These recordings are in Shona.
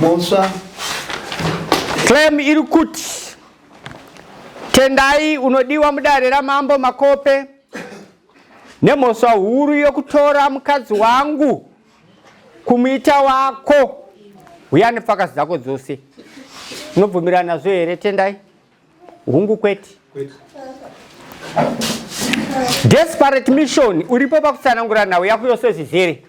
Mhosva. Claim iri kuti Tendai unodiwa mudare ramambo Makope nemhosva huru yokutora mukadzi wangu kumuita wako. Uya nepfakazi dzako dzose. Unobvumirana nazvo here Tendai? Hungu kwete. Desperate mission uripo pakutsanangura nhau yako yose zvizere.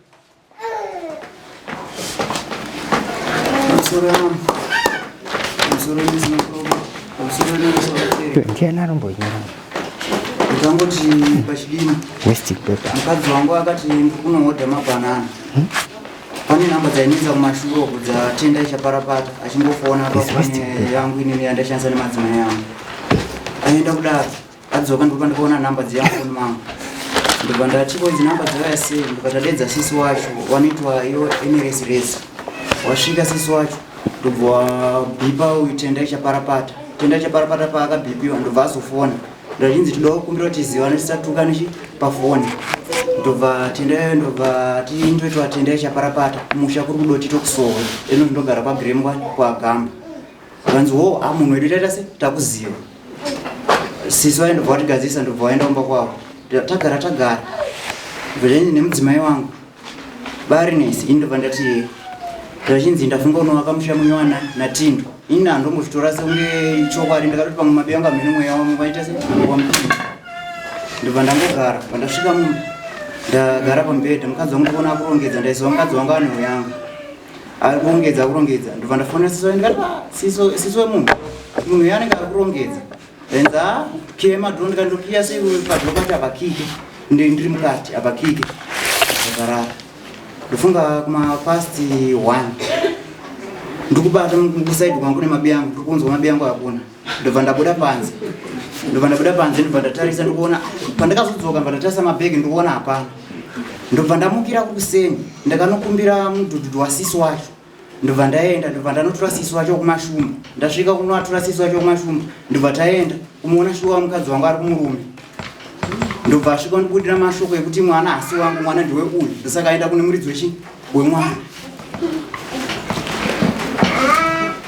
Ndiani anombonyora? Ndangoti pachidini. Wasting paper. Mukadzi wangu akati ndikunohodha mabanana. Hmm? Pane namba dzainetsa kumashure uku dzaTendai Chaparapata achingofona pafoni yangu inini yandashandisa nemadzimai angu. Aenda kudaro adzoka ndobva ndikaona namba dziya mufoni mangu ndobva ndati ko idzi namba dzauya sei ndobva tadedza sisi wacho wanoitwa iyo nrs resi wasvika sisi wacho ndobva wabhipa uyu Tendai Chaparapata. Tendai Chaparapata paakabhipiwa ndobva azofona ndachinzi toda kukumbira kuti tizivane tisatuka nechi pafoni ndobva tendai ndobva tindoitwa tendai chaparapata musha kuri kudoti tokusowe ino ndogara kwagremwa kwagamba vanzi wo a munhu wedu taita se takuziva sisi vaye ndobva vatigadzirisa ndobva vaenda kumba kwavo tagara tagara ndobva nemudzimai wangu Barinesi ini ndobva ndati ndachinzi ndafunga unovaka musha munywana naTindo ini handombozvitora sekunge chokwadi ndakatoti pamwe mabi angu amene mweya wangu vaita se wamupinda ndobva ndangogara pandasvika mumba ndagara pamubhedha mukadzi wangu ndikuona akurongedza ndaiziva mukadzi wangu ane uyanga ari kurongedza akurongedza ndobva ndafonera siso ndikati ah, siso siso wemunhu munhu uyo anenge ari kurongedza Enza kiye madhoo ndikandokiya sei padhoo pacho hapakike ndiri mukati hapakike ndakarara ndofunga kuma past one ndikubata kusaidi kwangu nemabi angu ndikunzwa mabi angu hakuna ndobva ndabuda panze ndobva ndabuda panze ndobva ndatarisa ndikuona pandakazodzoka ndobva ndatarisa mabhegi ndikuona hapana ndobva ndamukira kuseni ndakanokumbira mudhudhudhu wasisi wacho ndobva ndaenda ndobva ndanotora sisi wacho kumashumba ndasvika kunoatora sisi wacho kumashumba ndobva taenda kumuona shuwa mukadzi wangu ari kumurume ndobva asvika ndibudira mashoko ekuti mwana hasi wangu mwana ndiwe uyu ndosaka aenda kune muridzi wechi wemwana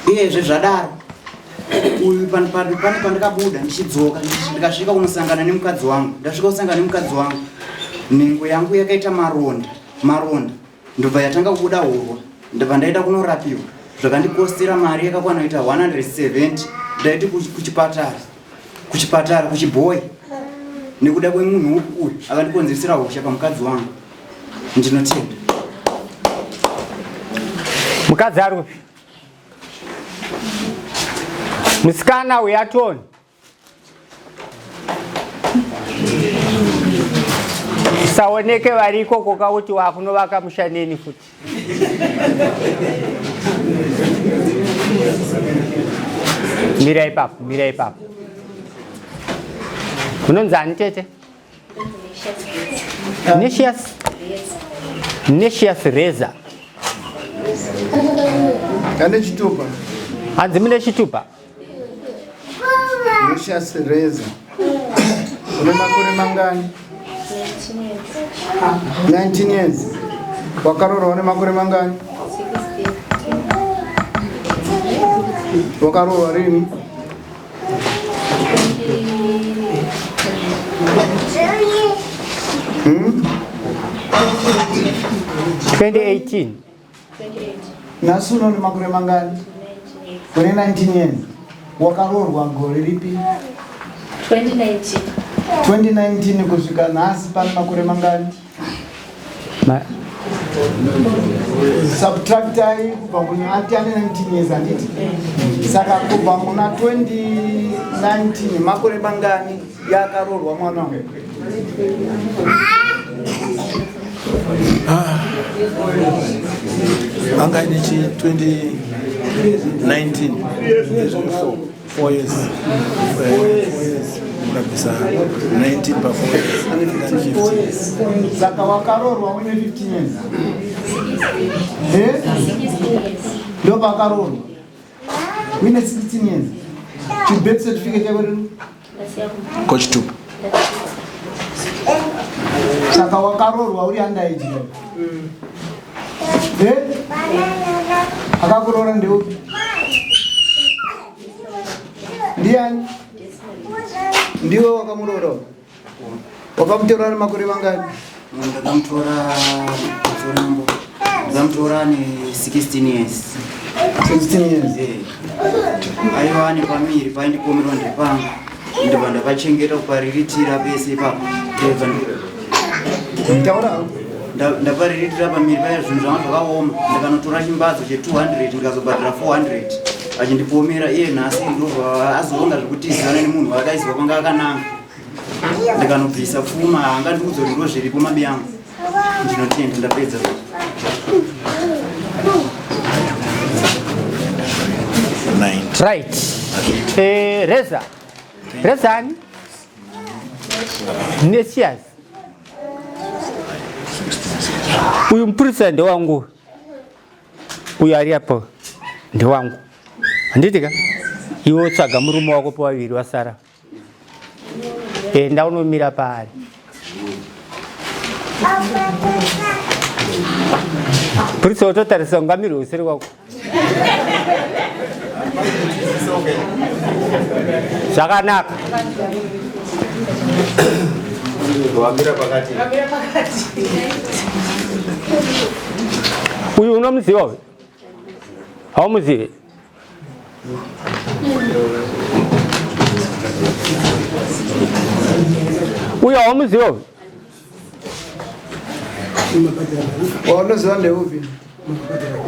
uyezve zvadaro uyu pane pandakabuda ndichidzoka ndikasvika kunosangana nemukadzi wangu ndasvika kusangana nemukadzi wangu nhengo yangu yakaita maronda maronda ndobva yatanga kubuda hurwa ndobva ndaenda kunorapiwa zvakandikostera mari yakakwana kuita 170 ndaiti kuchipatara kuchipatara kuchibhoyi nekuda kwemunhu uyu akandikonzeresera hosha pamukadzi wangu ndinotenda mukadzi ari kupi musikana uyu atoni Usaoneke vari ikoko kauti wakunovaka musha neni futi. Mira ipapo, mira ipapo. Unonzi ani tete? Nesius Nesius Reza. Ane chitupa. Hanzi mune chitupa. Lucius Reza. Une makore mangani? 19 years. Wakaroorwa une makore mangani? Wakaroorwa rini? Hmm? 2018. Nhasi uno une makore mangani? Une 19 years. Wakaroorwa gore ripi? 2019. 2019 kusvika nhasi pane makore mangani? Subtractai kubva kuna ati ane 19 years handiti? Saka kubva muna 2019 makore mangani yakaroorwa mwana wangu? Ah. Anga aine chi 2019 4 years 4 years ukabvisa 19 pa 4 years saka wakaroorwa une 15 years eh? ndopakaroorwa uine 16 years chibirth certificate yako kochitupa saka wakaroorwa uri under age mm. Eh? Akakuroora ndeupi? Ndiani? Ndiwe wakamuroora? Wakamutora ane makore mangani? Ndakamutora ndakamutora ne 16 years. 16 years. Eh. Aiwa ane pamiri paindipomerwa ndepanga. Ndobva ndapachengeta kupariritira pese ipapo. Ndobva Taura. Ndapariritira pamiri paya zvinhu zvanga zvakaoma. Ndakanotora chimbadzo che 200 ndikazobhadhara 400. Achindipomera iye nhasi ndobva azoonga zvekutizana nemunhu waakaiswa kwanga akananga. Ndikanobvisa pfuma haangandiudza kuti ndo zviripo mabi angu. Ndinotenda ndapedza. Right. Eh, Reza. Reza ani? Nesias. Uyu mupurisa ndewangu. Uyu ari apo ndewangu. Handiti ka? Iwe utsvaga murume wako pavaviri wasara. Enda unomira paari. Purisa utotarisa ungamirwe usiri wako. Zvakanaka. Uyu unomuziva uyu? Haumuzivi? Uyu haumuziva uyu? Waunoziva ndeupi?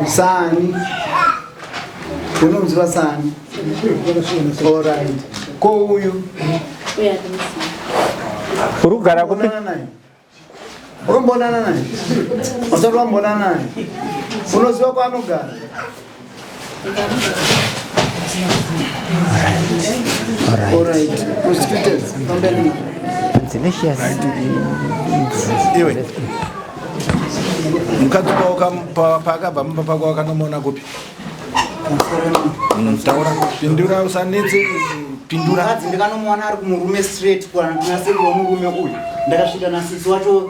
Sani. Unomuziva sani? Alright. Ko uyu? Uri kugara kupi? Unombonana naye? Usati wambonana naye? Unoziva kwaanogara? Alright. Prosecutors, pamberi. Iwe. Mukadzi paakabva mumba pako wakanomuona kupi? Taura, pindura usanetse, pindura. Mukadzi ndikanomuwana ari kumurume straight kunaseri wemurume uyu. Ndakasvika nasisi wacho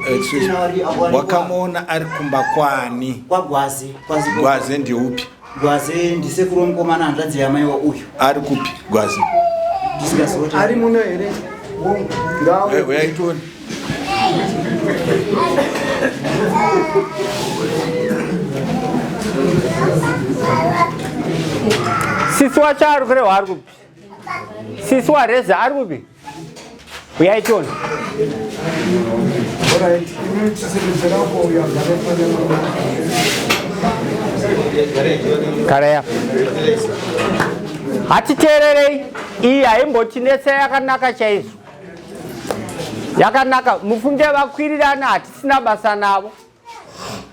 Wakamuona ari kumba kwani? KwaGwaze. Gwaze ndeupi? Gwaze ndisekuru wemukomana hanzvadzi yamai wa uyu. Ari kupi Gwaze? Ari muno here? Ngawe. Uyai tione. Sisi wacho ari kurehwa ari kupi? Sisi waReza ari kupi? Uyai tione. Alright. Imi tisiridzirapo uyu agare pane Gara yapo. Hatiteererei. Iyi haimbotinetsa yakanaka chaizvo. Yakanaka mufunge vakwirirana hatisina basa navo.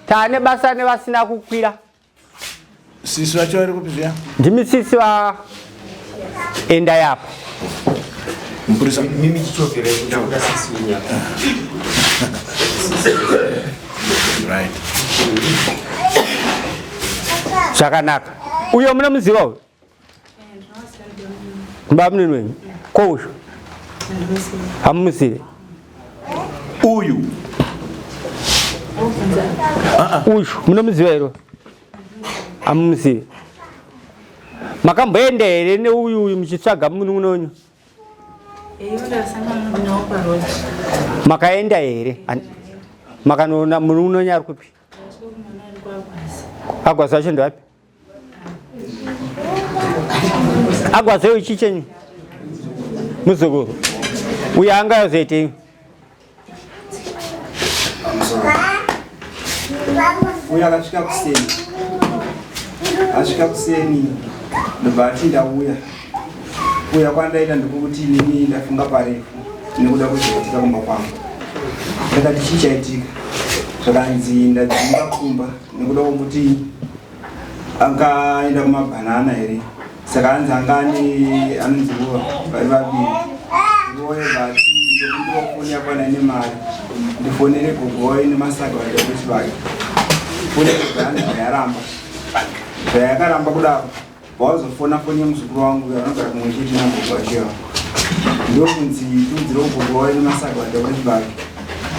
Taane basa nevasina kukwira. Sisi vacho vari kupi zviya? Ndimi sisi va enda yapo. Mupurisa. Mimi chichokere kuda sisi unya. Right. Zvakanaka. Uyo munomuziva uyu? Bamunini wenyu. Ko uyu? Hamumuzivi? Uyu. Uyu munomuziva here? Hamumuzivi? Makamboenda here neuyu uyu muchitsvaga munun'una wenyu? Makaenda here? Makanoona munun'una wenyu ari kupi? Agwazi wacho ndewapi? Agwazi uyu chii chenyu? Muzukuru. Uyu anga azoitei? Uyu akasvika kuseni. Asvika kuseni ndobva ati ndauya. Kuuya kwandaita ndikokuti inini ndafunga parefu nekuda kwezvaitika kumba kwangu. Ndakati chii chaitika? Zvakanzi ndadzinga kumba nekuda kwekuti angaenda kumabhanana here saka anzi anga ane anonzi ruva vari vaviri voye vati ndokumbira foni yakwana ine mari ndifonere gogo wayo nemasaga vaitakuti vake fonere gogo anzi zvayaramba zvayakaramba kudaro vawazofona foni yemuzukuru wangu uyo anogara kumwe chete nagogo wachewa ndokunzi tiudzirewo gogo wayo nemasaga vaitakuti vake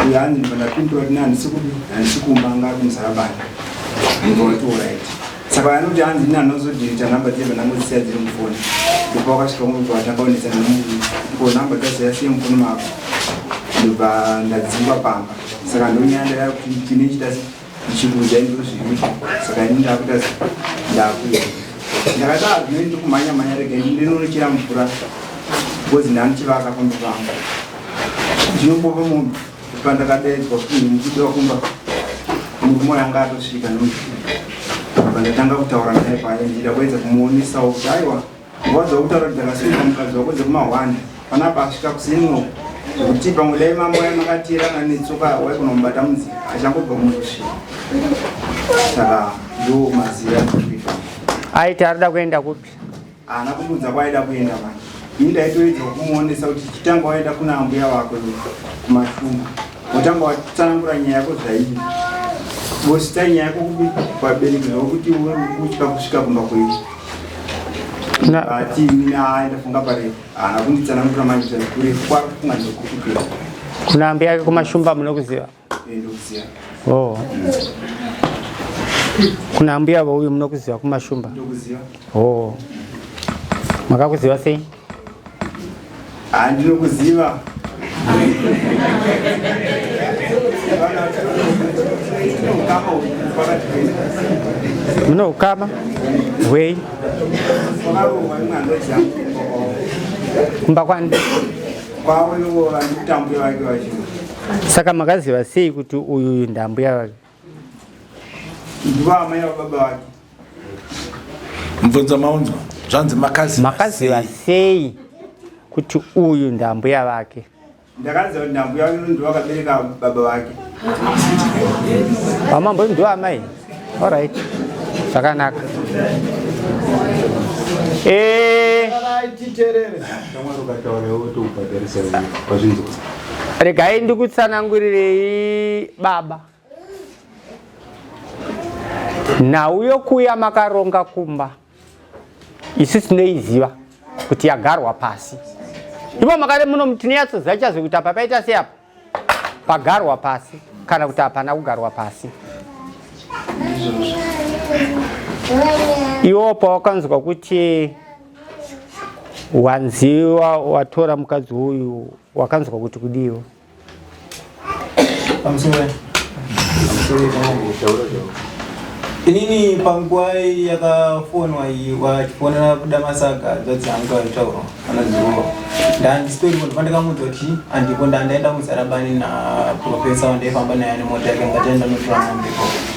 uyo hanzi ndibva ndapindura kuti handisi kubi handisi kumba anga ari kumuzarabani. Ndobva wati alright. Saka vanoti hanzi ini handinozodhirita nhamba dziye ndangozisiya dziri mufoni. Ndobva wakasvika kumba watanga kunetsana nemurume. Ko nhamba dzasiya sei mufoni mako? Ndobva ndadzingwa pamba. Saka ndonyaya ndakaya kuti chine chita ndichikuudzai ndozviripo. Saka ini ndakuita ndakuenda. Ndakati ah zvino ndikumhanya mhanya rega ndinonochera mvura. Because ndandichivaka pamba pangu. Ndinobopa munhu. Pandakadaidzwa kuti mukudiwa kumba murume uyo anga atosvika ndopandatanga kutaura naye paye ndichida kuedza kumuonesawo kuti aiwa nguva dzakutaura kuti ndakasunga mukadzi wako dzekumahwanda panapa asvika kuseni zvekuti pamwe dai mambo ai makateerana netsoka waigona kumubata munzira achangobva mukusvika saka ndo maziva andikuita aiti arida kuenda kupi Haana kumuudza kwaaida kuenda manje. Ini ndaitoedza kumuonesa kuti chitanga waenda kuna ambuya vako iwe kumashumba. Wotanga watsanangura nyaya yako zvairi. Vosita nyaya yako kupi vabereki zvavo kuti uri kutya kusvika kumba kwenyu. Ati ini ndafunga parefu. Haana kunditsanangura manje kuti kurefu kwari kufunga ndekukupira. Kuna ambuya yake kumashumba munokuziva? Oh. Kuna ambuya vauyu munokuziva kumashumba? Ndokuziva. Oh. Makakuziva sei? Ah, ndinokuziva. Mune ukama hwei? Kumba kwani? Kwavo ivo vandikuti ambuya vake vacho. Saka makaziva sei kuti uyu uyu ndambuya vake? Ndivo amai vababa vake. Mubvunzo maunzwa zvanzi makaziva makaziva sei kuti uyu ndambuya vake? Ndakaziva kuti ndambuya vake ndivo vakabereka baba vake. Vamambo ndivo amai. Alright. Zvakanaka. Eh. Regai ndikutsanangurirei baba. Nhau yokuya makaronga kumba isu tinoiziva kuti yagarwa pasi. Ivo makare muno tinonyatsoziva chazo kuti apa paita sei apa pagarwa pasi kana kuti hapana kugarwa pasi. Iwo pawakanzwa kuti wanziwa watora mukadzi uyu wakanzwa kuti kudiwa Inini panguva yakafonwa iyi vachifonera kuda masaga hanzvadzi yangu aitaura anaziruwa ndandisitoripo ndipa ndakamuudza kuti andipo ndandaenda muzarabani naprofesa wandaifamba naye nemota yake ngataenda notora mombe ikoko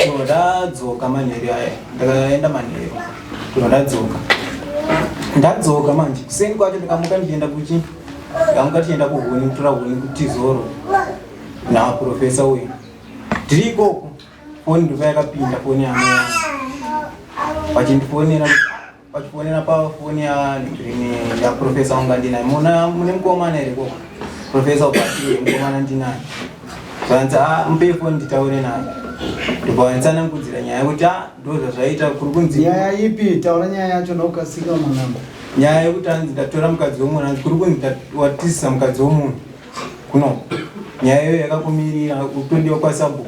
so ndadzoka manheru aya ndakaenda manheru ndo ndadzoka ndadzoka manje kuseni kwacho ndikamuka ndichienda kuchi ndikamuka tichienda kuhuni kutora huni kutizoro naprofesa uyu ndiri ikoko foni ndopa yakapinda foni yamai yangu vachindifonera vachifonera pafoni yaprofesa wanga ndinaye muna mune mukomana here ikoko profesa ukati mukomana ndinaye zvanzi a ah, mupei foni nditaure naye ndobva vanditsanangudzira nyaya yekuti a ah, ndo zvazvaita kuri kunzi nyaya ipi taura nyaya yacho nokukasika mwanangu nyaya yekuti anzi ndatora mukadzi wemunhu anzi kuri kunzi watizisa mukadzi wemunhu kuno nyaya iyoyo yakakumirira kutondiwa kwasabhuku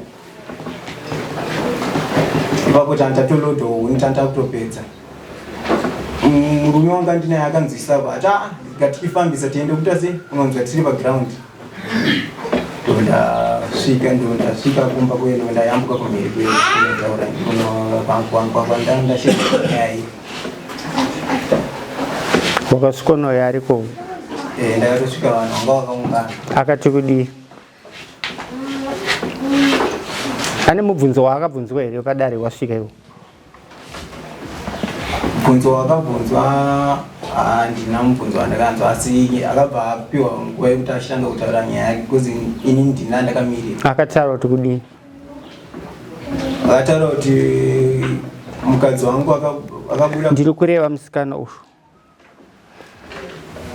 ipapo tantatolodo huni tantakutopedza murume wanga ndinaye akanzwisisa ati ah, ngatichifambisa tiende kuita sei kunonzwa tiri paground ndondasvika ndondasvika kumba kuye ndondayambuka kumhiri kuye kunotaura kunokwandandashenyaya iyi wakasvika noyo ariko eh, ndakatosvika vanhu vanga vakaungana akati kudii ane mubvunzo waakabvunzwa here padare wasvika iwo Mubvunzo wakabvunzwa handina mubvunzo wandakanzwa asi akabva apiwa nguva yekuti achitanga kutaura nyaya yake because ini ndina ndakamirira. Akataura kuti kudii? Akataura kuti mukadzi wangu akabuda. Ndiri kureva musikana uyu.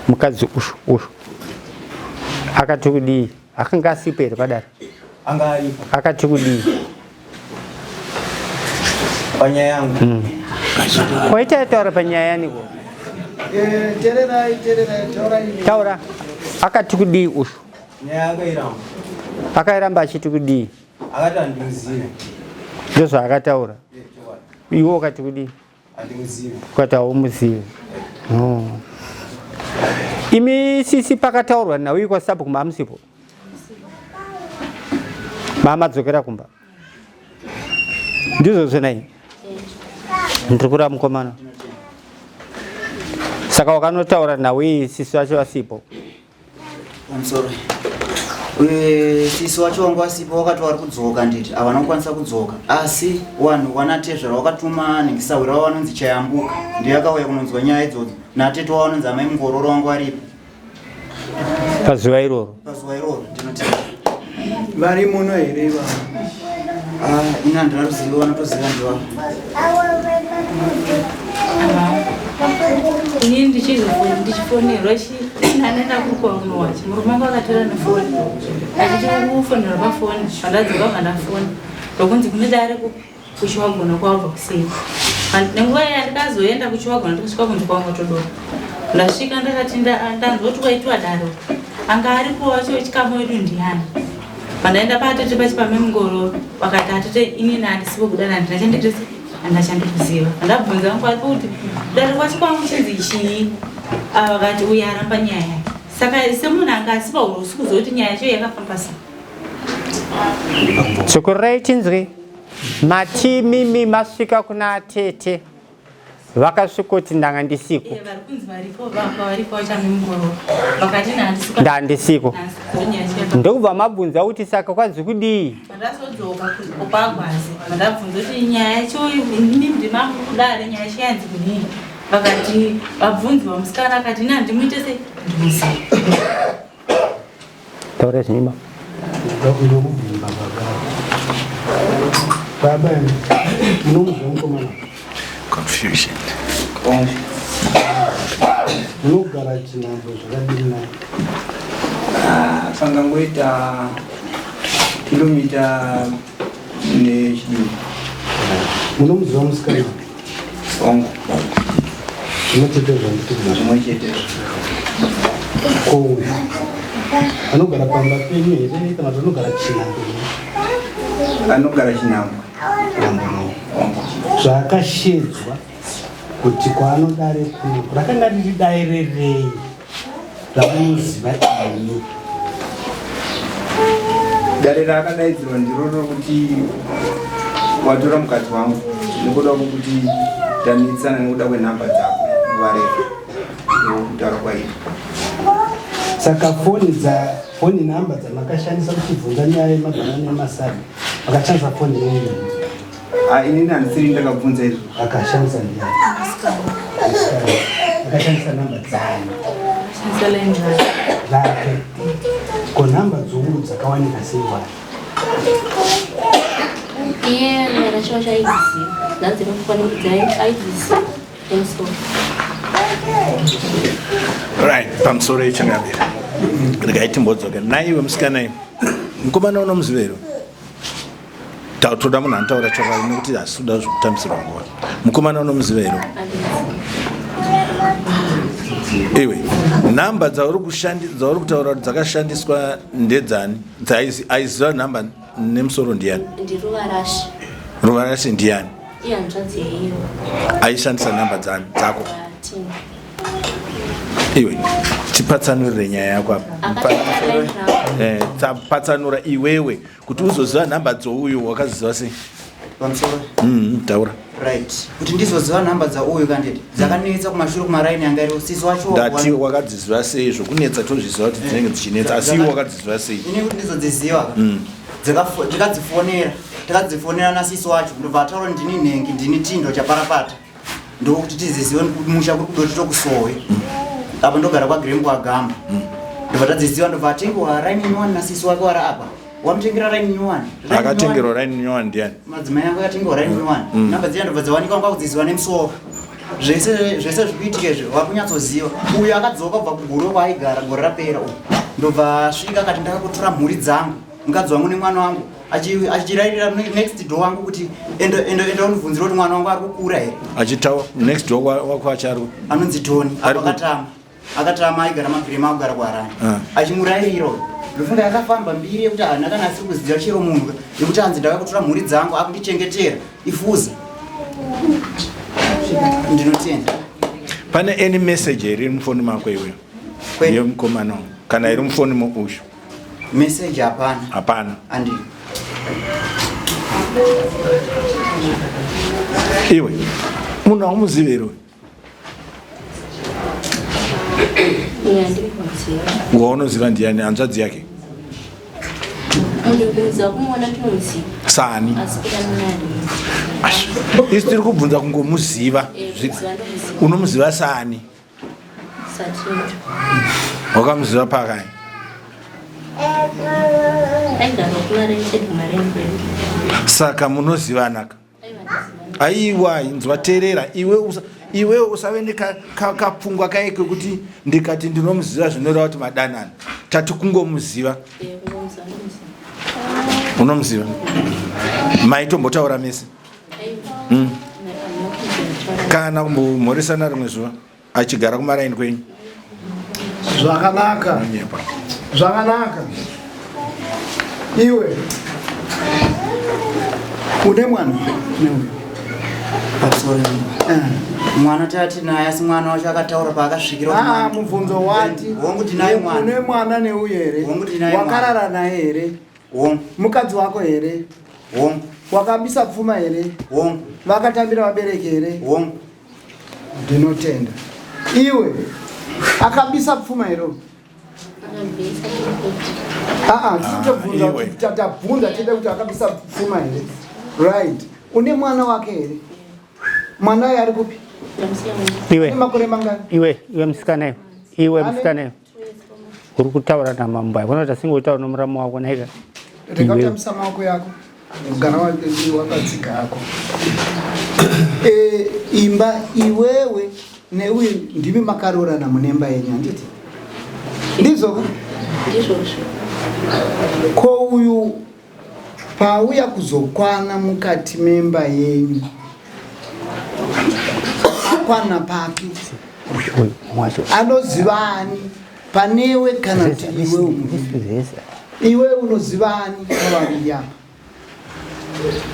Mukadzi uyu uyu. Akati kudii? Akanga asipo here padare? Anga aripo. Akati kudii? Panyaya yangu. Waita taura panyaya yaniko? Eh, tererai, tererai, taurai. Taura. Akati kudii uyu? Nyaya akairamba. Akairamba achiti kudii? Akati handimuzive. Ndozvaakataura. Iwe ukati kudii? Ukati haumuzivi. No. Imi sisi pakataurwa nhau iyi kwasabhuku maamusipo? Maamadzokera kumba. Ndizvo zvenai. Ndiri kureva mukomana. Saka wakanotaura nhau iyi sisi vacho vasipo. Pamusoro. Eh, sisi wacho wanga wasipo wakati wari kudzoka nditi havana kukwanisa kudzoka asi wanhu wanatezvara wakatuma nhingisahwira wavo vanonzi chayambuka ndiye akauya kunonzwa nyaya idzodzo natete wavo vanonzi amai mungororo wanga waripo pazuva iroro pazuva iroro ndinotenda Vari muno here ivavo? Ah, ini handina ruzivo vanotoziva ndivavo Ini ndichifonerwa ndanenda kuri kwamuno wacho murume wangu akatora nefoni achiti kufonerwa pafoni pandadzoka pandafoni ndokunzi kune dare kupi kuchiwagona kwabva kuseni nenguva iya ndikazoenda kuchiwagona ndikasvika kunzi kwanga todoka ndasvika ndakati ndanzwa kuti kwaitwa daro anga aripo wacho wechikamu wedu ndiyani pandaenda paatete pachi pamemungoro vakati atete inini handisipo kudana handina chanditese handina chandikuziva ndabvunza vangu varipo kuti dare kwacho kwangu chinzi chii ava vakati uye aramba nyaya yake saka semunhu anga asipa urusi kuziva kuti nyaya yacho yakafamba sei Tsokorai tinzwe. Mati mimi masvika kuna atete vakasvikoti ndanga ndisiko. Eh, vari kunzi varipo vanga varipo vachamimugoro vakati handisiko. Ndandisiko. Handisiko nyaya yacho yakafamba. Ndokubva mabvunza kuti saka kwanzi kudii? Pandazodzoka kupagwazi ndabvunza kuti nyaya yacho ini ndimangu kudare nyaya yacho yanzi kudii vakati vabvunziwa musikana akati ini handimuite sei ndimuzive. Taura zvinima. Ndokubvumba baba. Baba, munomuziva mukomana? Confusion. Munogara chinhambo zvakadini naye? Ah, pangangoita kilomita nechidimbu. Munomuziva musikana? Hongu. Zvimwe chete zvandiri Zvimwe chete. Ko uyu anogara pamba penyu here kana kuti anogara chinhambo here? Anogara chinhambo. Hongu. Zvaakashedzwa kuti kwaanodare kuno rakanga riri dare rei ramunoziva imi? Dare raakadaidzirwa ndiro rokuti watora mukadzi wangu nekuda kwekuti tanetsana nekuda kwenhamba dzako nguva refu ndokutaura kwaita. Saka foni dza foni nhamba dzamakashandisa kuchibvunza nyaya yemabhanana nemasabi makashandisa foni yenyu? Ah, inini handisiri ndakabvunza izvo. Akashandisa ndiyani? Akashandisa namba dzani? Shandisa line rake. Rake. Ko nhamba dzouyu dzakawanika sei wani? Iye mwana wacho aidziziva. Ndanzi vakufanira kuti aidziziva. Pamusoro. Right, pamusoro yechangamira. Regai timbodzoke. Naiwe musikana iwe. Mukomana unomuziva here? Toda munhu anotaura chokwadi nekuti hasi kuda zvekutambisirwa nguva. Mukomana unomuziva here? Iwe, nhamba dzauri dzauri kutaura kuti dzakashandiswa ndedzani? Aiziva nhamba nemusoro ndiyani? NdiRuvarashe. Ruvarashe ndiyani? Ihanzvadzi yeiyo. Aishandisa nhamba dzani dzako? Iwe, tipatsanurire nyaya yako apa. Eh, patsanura iwewe kuti uzoziva nhamba dzouyu wakaziziva sei? Pamusoro. Taura. Right. Kuti ndizoziva nhamba dzauyu kanditi dzakanetsa kumashure kumaraini anga iri sisi wacho. Ndati wakadziziva sei zvokunetsa tozviziva kuti dzinenge dzichinetsa asi iwe wakadziziva sei? Ini kuti ndizodziziva. Ndikadzifonera, takadzifonera nasisi wacho ndobva ataura ndini nhengi ndini tindo chaparapata. Ndokuti tizizive musha kuri kudoti tokusowe. Apa ndogara kwaGrem kwaGamba. Ndobva tadziziva ndobva atengwa raini nyowani nasisi wake wari apa. Wamutengera raini nyowani. Akatengerwa raini nyowani ndiani? Madzimai angu akatengerwa raini nyowani. Namba dziya ndobva dzawanikwa kwanga kudziziva nemusoro. Zvese zvese zvikuitika izvi wakunyatsoziva. Uyu akadzoka kubva kuguru kwaaigara gore rapera uyu. Ndobva asvika akati ndakakutora mhuri dzangu, mukadzi wangu nemwana wangu. Achirairira next door wangu kuti enda enda enda unibvunzira kuti mwana wangu ari kukura here. Achitaura next door wako achari anonzi Tony akatama. Akatama aigara mabviri makugara kuHarare. Achimurairira uyu. Ndofunga yakafamba mbiri yekuti haana kana asiri kuziva chero munhu yekuti hanzi ndava kutora mhuri dzangu akundichengetera ifuza. Ndinotenda. Pane any message here iri mufoni mako iwewe? Yemukomana kana iri mufoni moushu? Message hapana. Hapana. Andi. Iwe munhu haumuzivi here? Waunoziva ndiani? Hanzvadzi yake? Sani? Isu tiri kubvunza kungomuziva. Eh, Unomuziva sani? Wakamuziva pakai? Saka munozivanaka? Aiwa, inzwa teerera iwe usa, iwe usave nekapfungwa ka, kaye kekuti ndikati ndinomuziva zvinoreva kuti madanana. Tati kungomuziva. Unomuziva? Maitombotaura mese? Mm. Kana kumbomhoresana rimwe zuva achigara kumaraini kwenyu? Zvakanaka. Zvakanaka. Iwe une mwana neuyu? Pamusoro eh. Mwana tati naye asi mwana wacho akataura paakasvikira. Ah, mubvunzo wati hongu tinaye mwana. Une mwana neuyu here? Hongu tinaye. Wakarara naye here? Hongu. Mukadzi wako here? Hongu. Wakabisa pfuma here? Hongu. Vakatambira vabereki here? Hongu. Ndinotenda. Iwe akabisa pfuma here? Ah, ah, titobvunza kuti tabvunza tete kuti akabisa pfuma here? Right. Une mwana wake here? Mwana uyu ari kupi? Iwe. Makore mangani? Iwe, iwe musikana iwe. Iwe musikana iwe. Uri kutaura namambo ayo. Unoita singotaura nomuramu wako naika. Rega kutambisa maoko yako. Gara wakatsika hako. E, imba iwewe neuyu ndimi makaroorana munemba yenyu handiti? Ndizvo? Ndizvozvo. Ko uyu pauya kuzokwana mukati memba yenyu akwana papi? Anoziva ani panewe kana kuti iwe iwe unoziva ani pavaviri apa?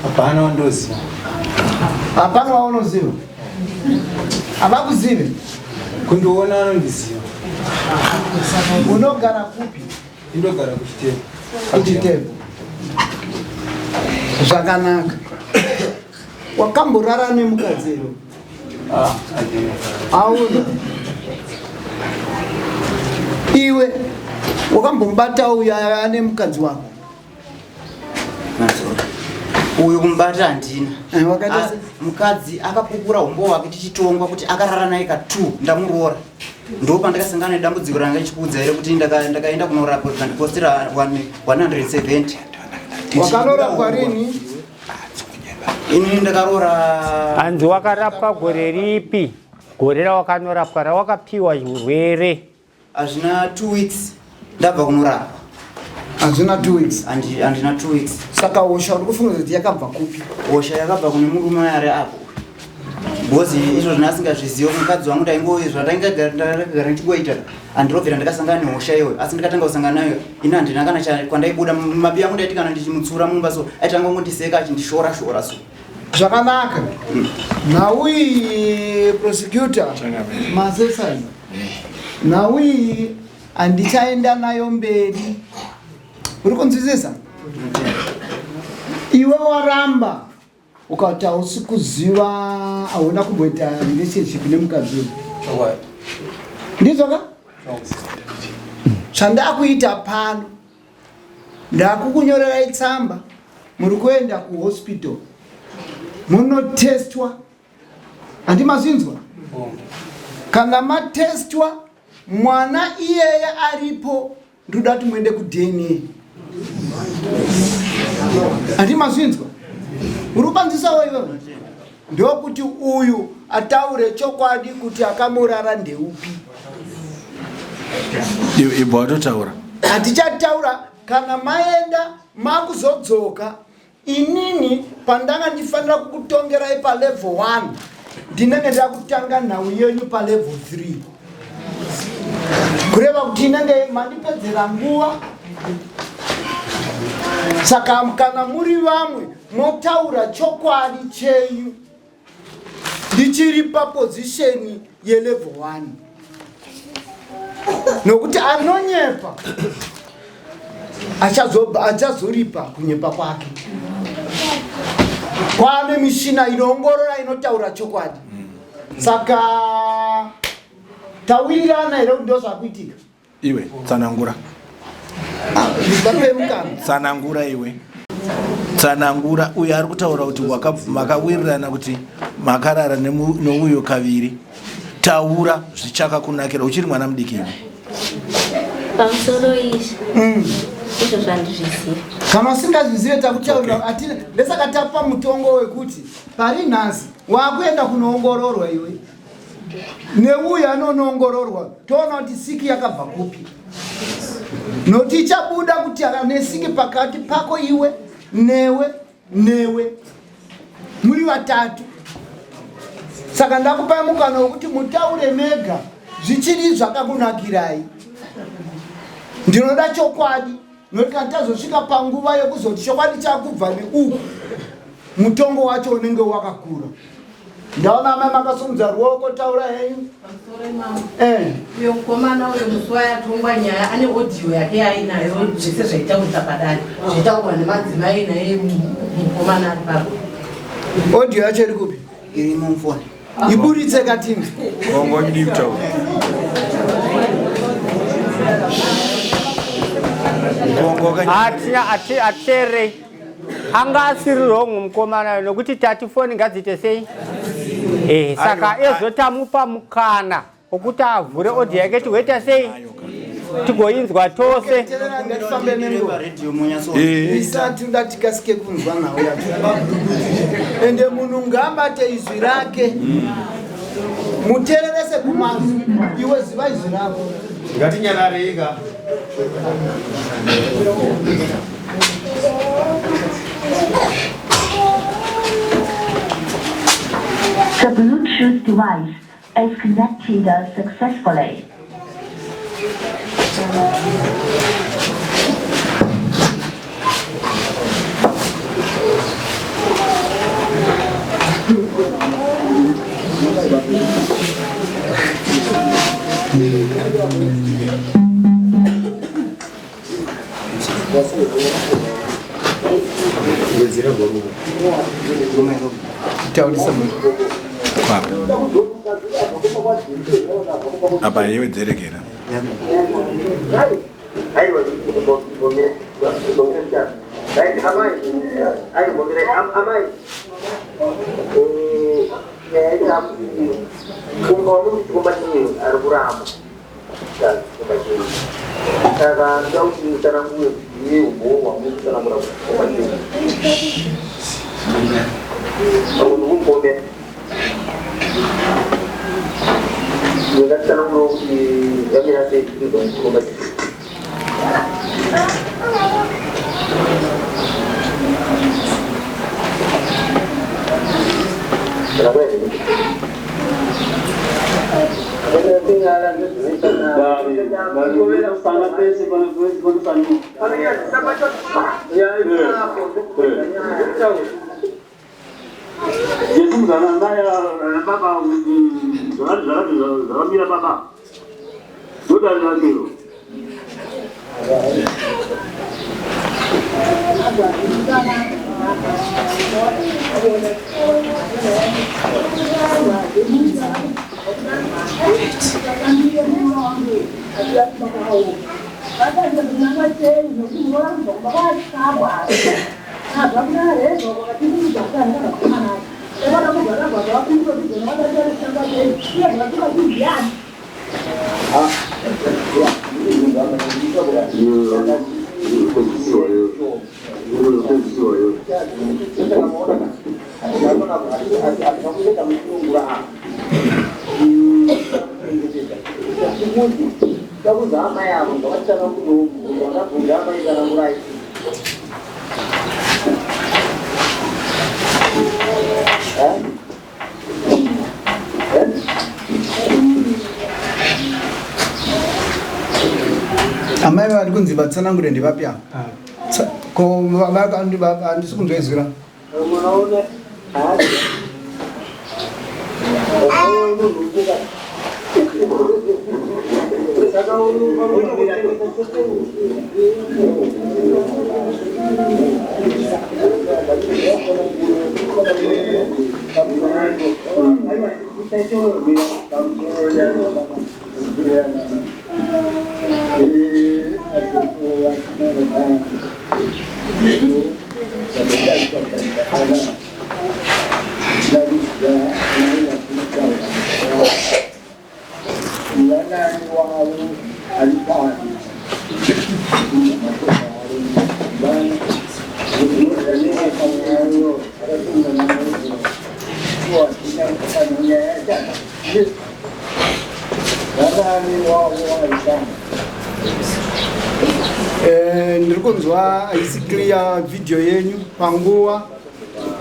Hapana wandoziva. Hapana waunoziva? Havakuzive? Kundiona anondiziva. Unogara kupi? Indogara kuchitepo. Kuchitepo. Zvakanaka. Wakamborara nemukadzi here? Ah, Hauna. Iwe wakambomubata uyu ane mukadzi wako? Uyu kumubata handina. Eh, wakaita ah, mukadzi akapupura humbo hwake tichitongwa kuti akarara naye ka 2 ndamuroora. Ndo pandakasangana nedambudziko ranga ndichikuudza here kuti ndakaenda kunorapwa ndikandipostera 170. Wakanorapwa rini? Ini ndakaroora. Hanzi wakarapwa gore ripi? Gore rawakanorapwa rawakapiwa urwere. Hazvina 2 weeks ndabva kunorapwa. Hazvina 2 weeks. Handina 2 weeks. Saka hosha uri kufunga kuti yakabva kupi? Hosha yakabva kune murume ari apo. Because izvo zvina asingazviziva mukadzi wangu ndaingo zvandangagara ndichingoita handirobvira ndakasangana nehosha iyoyo asi ndikatanga kusangana nayo ini handina kana kwandaibuda mabi angu ndaiti kana ndichimutsura mumba so aitanga kungondiseka achindishora shora so. Zvakanaka. Nhau iyi prosecutor masesai. Nhau iyi handichaenda nayo mberi. Uri kunzwisisa? Iwe waramba ukati hausi kuziva hauna kumboita relationship nemukadzi uyu. Ndizvo ka? Zvandakuita pano ndakukunyorerai tsamba muri kuenda kuhospital munotestwa handi mazvinzwa kana matestwa mwana iyeye aripo ndoda kuti muende kudna handi mazvinzwa uri kupanzisawo iwewe ndokuti uyu ataure chokwadi kuti akamurara ndeupi ibva watotaura hatichataura kana maenda makuzodzoka inini pandanga ndifanira kukutongerai palevel 1 ndinenge ndakutanga nhau yenyu palevel 3 kureva kuti inenge mandipedzera nguva Saka kana muri vamwe motaura chokwadi chenyu. Ndichiri papozisheni yelevel 1 nokuti anonyepa achazoripa kunyepa kwake. Kwane mishina inoongorora inotaura chokwadi. Saka tawirirana here kuti ndozvakuitika? Iwe tsanangura. Tsanangura iwe. Tsanangura uyo ari kutaura kuti makawirirana kuti makarara neuyo kaviri. Taura zvichakakunakira uchiri mwana mudiki iwe. Pamusoro izvi. Izvo zvandizviziva. Kana usingazvizive takutaurira atina ndesaka tapa mutongo wekuti pari nhasi wakuenda kunoongororwa iwe. Neuyu anonoongororwa toona kuti siki yakabva kupi. Nokuti ichabuda kuti ane siki pakati pako iwe newe newe muri vatatu. Saka ndakupai mukana wekuti mutaure mega zvichiri zvakakunakirai. Ndinoda chokwadi nokuti kana tazosvika panguva yekuzoti chokwadi chakubva neuku, mutongo wacho unenge wakakura. Ndaona amai makasumudza ruoko, taura henyu. Uyo mukomana uyo musi wayatongwa nyaya ane audio yake yainayo, zvese zvaitaurika padare zvaitaurwa nemadzimai naye mukomana ari papo. Audio yacho iri kupi? Irimo mufoni. Iburitse katini. Wanga uchidii kutaura? Atere anga asiri wrong mukomana nokuti tati foni ngadziite sei? Saka ezotamupa mukana wekuti avhure audio yake tigoita sei? Tigoinzwa tose. Ngatifambe nenguva. Isati uda tikasike kunzwa nhau yacho. Ende munhu ngaabate izwi rake. Mutererese kumanzwi, iwe ziva izwi rako. Ngatinyararei. The Bluetooth device is connected successfully. Taurisa munhu. Kwapa. Apa iwe dzerekera. Amai vari kunzi vatsanangure ndevapi ava? Ko handisi kunzwa izwi ravo. Eh, ndiri kunzwa haisi clear video yenyu panguva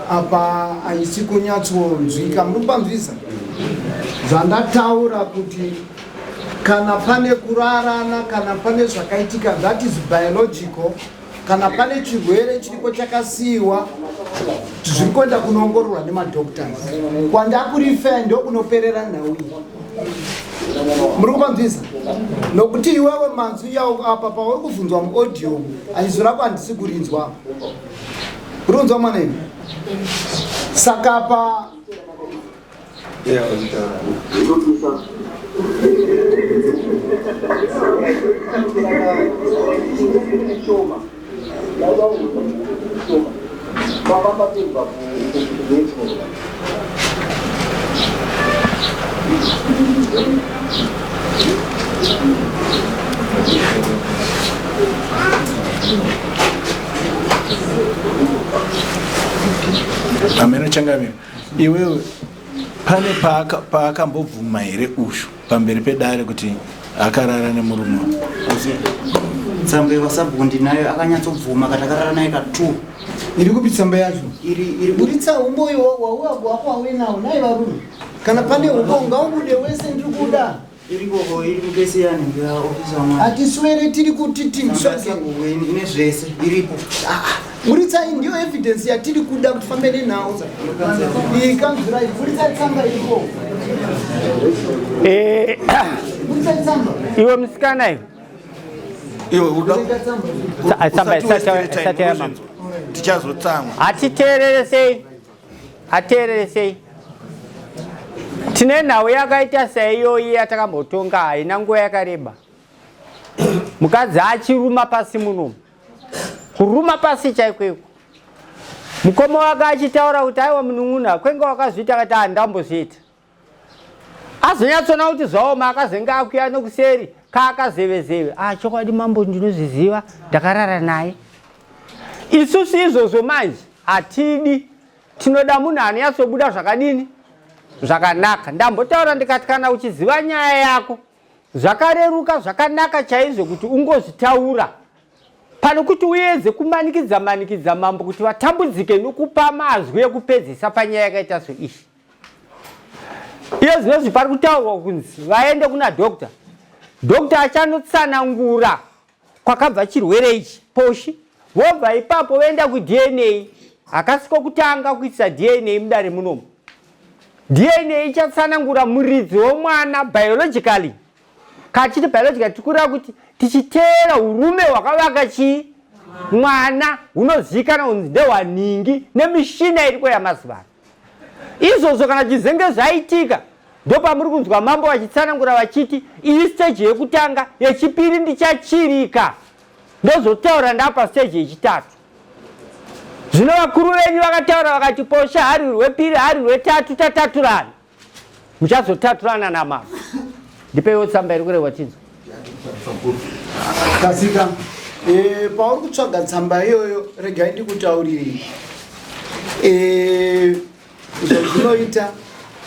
apa haisi kunyatsonzwika muri kupanzwisa zvandataura kuti kana pane kurarana kana pane zvakaitika that is biological kana pane chirwere chiripo chakasiiwa zviri kuenda kunoongororwa nemadoctors kwandakurifeya ndokunoperera nhau iyi muri kupanzwisa nokuti iwewe manzwi yawo apa pauri kubvunzwa muaudio aizwi rako handisi kurinzwa apa uri kunzwa mwana iwe saka pa Ameno changamire iwewe pane paakambobvuma here ushu pamberi pedare kuti akarara nemurume tsamba yewasabhuku ndinayo akanyatsobvuma kati akarara naye ka two iri kupi tsamba yacho buritsa umboyi wako wauinawo naye varume kana pane umbo ngaubude wese ndiri kuda Irikoko iri mukesi yani ya officer mwana. Hatiswere tiri kuti titsvage. Ine zvese iripo. Ah, buritsai ndiyo evidence yatiri kuda kuti fambe nenhau. Iyi kanzurai buritsai tsamba iriko. Eh, Buritsai tsamba. Iwe musikana iwe. Iwe uda Tsamba isati yamama. Tichazotsamwa. Hatiteerere sei? Ateereresei. Tine nhau yakaita saiyoyi yatakambotonga haina nguva yakareba. Mukadzi achiruma pasi munomu. Kuruma pasi chaiko iko. Mukoma wake achitaura kuti aiwa munun'una kwenge wakazviita akati handambozviita. Azonyatsona kuti zvaoma akazenge akuya nokuseri kaakazevezeve. Ah chokwadi mambo ndinozviziva ndakarara naye. Isusu izvozvo manje hatidi tinoda munhu anonyatsobuda zvakadini zvakanaka ndambotaura ndikati kana uchiziva nyaya yako zvakareruka zvakanaka chaizvo kuti ungozvitaura pane kuti uedze kumanikidza manikidza mambo kuti vatambudzike nokupa mazwi ekupedzisa panyaya yakaita soiyi iyo zvinozvi pari kutaurwa kunzi vaende kuna doctor doctor achanotsanangura kwakabva chirwere ichi poshi vobva ipapo voenda kuDNA hakasi kokutanga kuitisa DNA mudare munomu DNA ichatsanangura muridzi womwana biologically kachiti biologically tikureva kuti tichiteera urume hwakavaka chii mwana hunozivikanwa kunzi ndehwanhingi nemishina iriko yamazuva ano Izvozvo kana chizenge zvaitika ndopamuri kunzwa mambo vachitsanangura vachiti iyi stage yekutanga, yechipiri ndichachirika ndozotaura ndapa stage yechitatu. Zvino vakuru venyu vakataura vakati posha hari rwepiri hari rwetatu tataturana. Muchazotaturana namambo. Ndipeiwo tsamba iri kurehwa tinzwa. Kasika e, pauri kutsvaga tsamba iyoyo regai ndikutaurirei e, zvazvinoita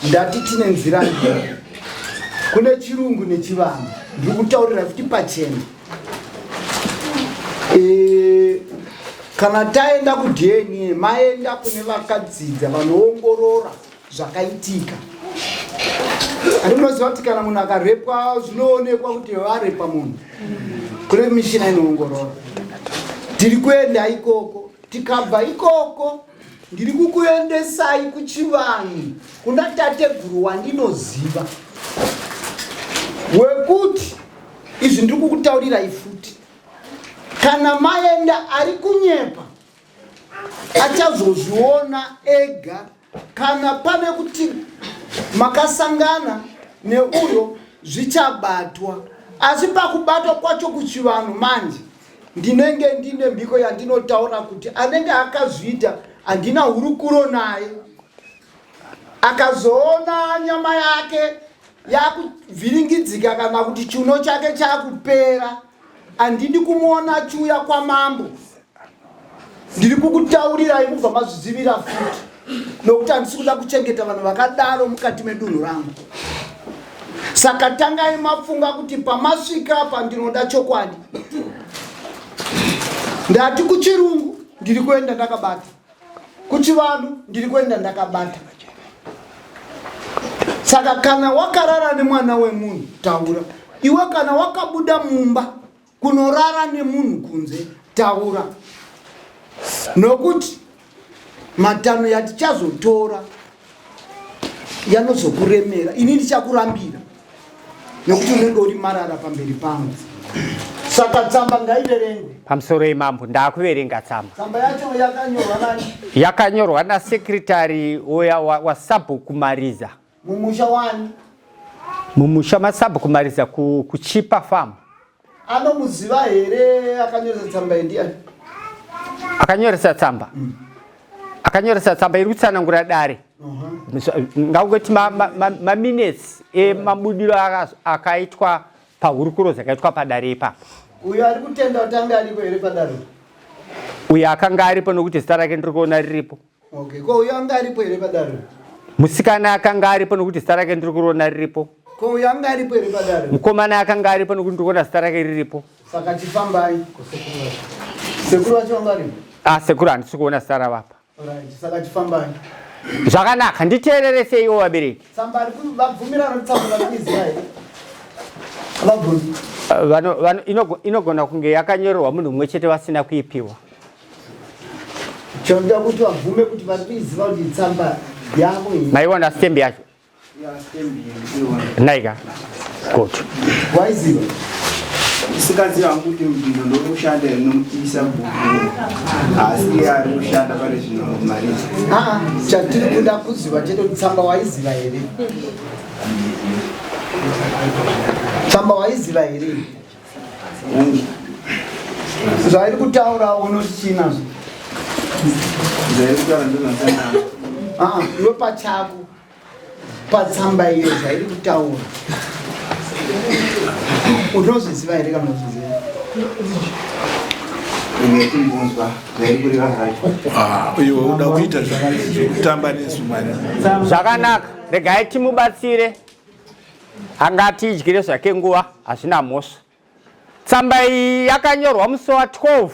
ndati tine nzira mbiri kune chirungu nechivanhu ndiri kutaurira futi pachena e, kana taenda kudna maenda kune vakadzidza vanoongorora zvakaitika. Andinoziva kuti kana munhu akarepwa zvinoonekwa kuti varepa munhu. Kune mishina inoongorora. Tiri kuenda ikoko, tikabva ikoko ndiri kukuendesai kuchivanhu kuna tateguru wandinoziva wekuti izvi ndiri kukutaurirai futi kana maenda ari kunyepa achazozviona ega kana pane kuti makasangana neuyo zvichabatwa asi pakubatwa kwacho kuchivanhu manje ndinenge ndine mhiko yandinotaura kuti anenge akazviita handina hurukuro naye akazoona nyama yake yakuvhiringidzika kana kuti chiuno chake chakupera handidi kumuona achiuya kwamambo ndiri kukutaurirai mubva mazvizivira futi nokuti handisi kuda kuchengeta vanhu vakadaro mukati medunhu rangu saka tangai mafunga kuti pamasvika apa ndinoda chokwadi ndati kuchirungu ndiri kuenda ndakabata kuchivanhu ndiri kuenda ndakabata saka kana wakarara nemwana wemunhu taura iwe kana wakabuda mumba kunorara nemunhu kunze taura nokuti matanho yatichazotora yanozokuremera ini ndichakurambira nekuti unenge uri marara pamberi pangu saka tsamba ngaiverengwe pamusoro yemambo ndakuverenga tsamba tsamba yacho yakanyorwa nani yakanyorwa nasekretary uya wasabhuku mariza Mumusha wani? Mumusha masabhuku Mariza kuChipa farm. Anomuziva here akanyoresa tsamba iyi ndiani? Akanyoresa tsamba? Mm. Akanyoresa tsamba iri kutsanangura dare. Uh-huh. Ngakungoti maminutes ma, ma, emabudiro akaitwa pahurukuro dzakaitwa padare ipapo. Uyo ari kutenda kuti anga aripo here padare? Uyo akanga aripo nokuti zita rake ndiri kuona riripo. Okay, ko uyo anga aripo here padare? Musikana akanga aripo nokuti zita rake ndiri kuriona riripo. Ko uyo anga aripo here padare? Mukomana akanga aripo nokuti ndiri kuona zita rake riripo. Saka chifambai kusekuru vacho. Sekuru vacho vanga varipo? Ah, sekuru handisi kuona zita ravo apa. Alright, saka chifambai. Zvakanaka, nditeerere seiwo vabereki. Tsamba ari vabvumirana kuti tsamba vanoiziva here? Vabvumi. Vano, vano, inogona kunge yakanyorerwa munhu mumwe chete vasina kuipiwa. Chanoda kuti vabvume kuti vari kuiziva kuti tsamba yavo iyi. Maiona stamp yacho? Naika. Good. Waiziva? Isingaziva hangu kuti mubvindo ndokushanda here nomuisa bhuku asi ari kushanda pari zvino mari. Ah, chatiri kuda kuziva chete kuti tsamba waiziva here? Tsamba waiziva here? Zvairi kutaura unoti chii nazvo? Zvairi kutaura ndozvandisana. Ah, iwe pachako patsamba iyo zvairi kutaura unozviziva here kana uzviziva? Ah, iwe uda kuita zvekutamba nesu mani. Zvakanaka, regai timubatsire. Angatidyire zvake nguva hazvina mhosva. Tsamba iyi yakanyorwa musi wa 12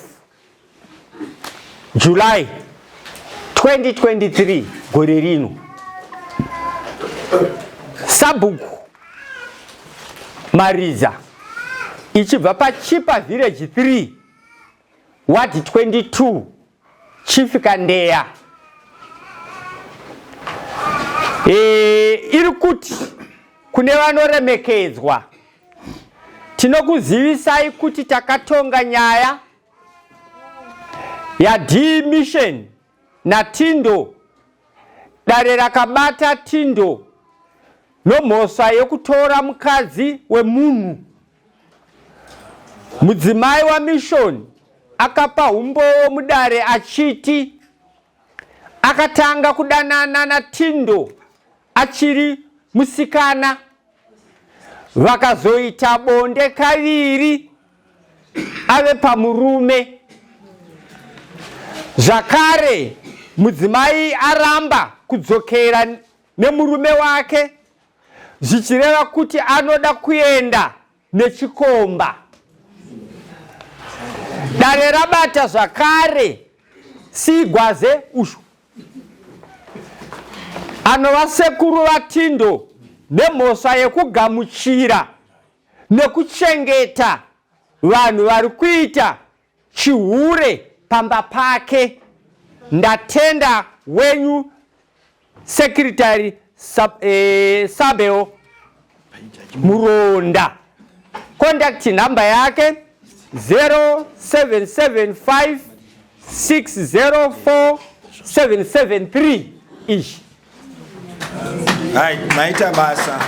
July 2023 gore rino. Sabhuku Mariza ichibva paChipa Village 3 Ward 22 Chief Kandeya e, iri kuti kune vanoremekedzwa tinokuzivisai kuti takatonga nyaya yaD Mission naTindo. Dare rakabata Tindo nomhosva yekutora mukadzi wemunhu. Mudzimai waMishoni akapa humbowo mudare achiti akatanga kudanana naTindo achiri musikana vakazoita bonde kaviri ave pamurume. Zvakare mudzimai aramba kudzokera nemurume wake zvichireva kuti anoda kuenda nechikomba. Dare rabata zvakare Sigwaze Ushu anova sekuru vaTindo. nemhosva yekugamuchira nekuchengeta vanhu vari kuita chihure pamba pake. Ndatenda wenyu Secretary Sab, eh, Sabel Muronda. Contact number yake 0775 604 773 ishi. Hai, maita basa.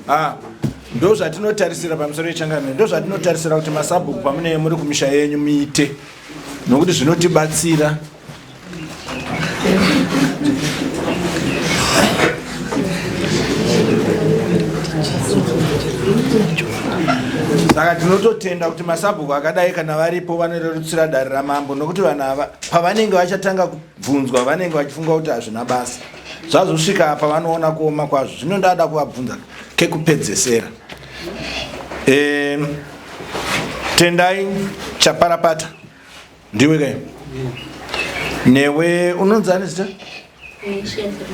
Ah, ndo zvatinotarisira pamusoro yechangamire, ndo zvatinotarisira kuti masabhuku pamunenge muri kumisha yenyu muite nokuti zvinotibatsira. Saka tinototenda kuti masabhuku akadai kana varipo vanorerutsira dare ramambo nokuti vanhu ava pavanenge vachatanga kubvunzwa vanenge vachifunga kuti hazvina basa. Zvazosvika apa vanoona kuoma kwazvo. Zvino ndada kuvabvunza kekupedzesera. E, Tendai Chaparapata ndiwe kai? Newe unonzi ani zita?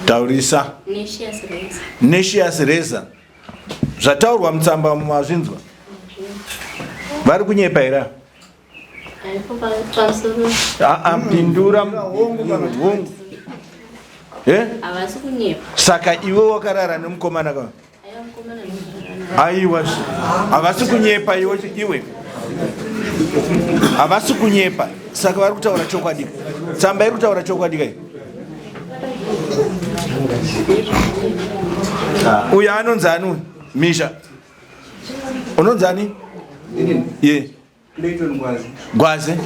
Taurisa. Nesius Reza. Zvataurwa mutsamba mazvinzwa? Vari kunyepa here? Aa, pindura hongu. Eh? Havasi kunyepa. Saka iwe wakarara nemukomana ka? Aiwa, havasi kunyepa iwe iwe. Havasi kunyepa. Saka vari kutaura chokwadi. Tsamba iri kutaura chokwadi kai? Uyo anonzi ani uyu? Misha. Unonzi ani? Ye. Clayton Gwaze. Gwaze.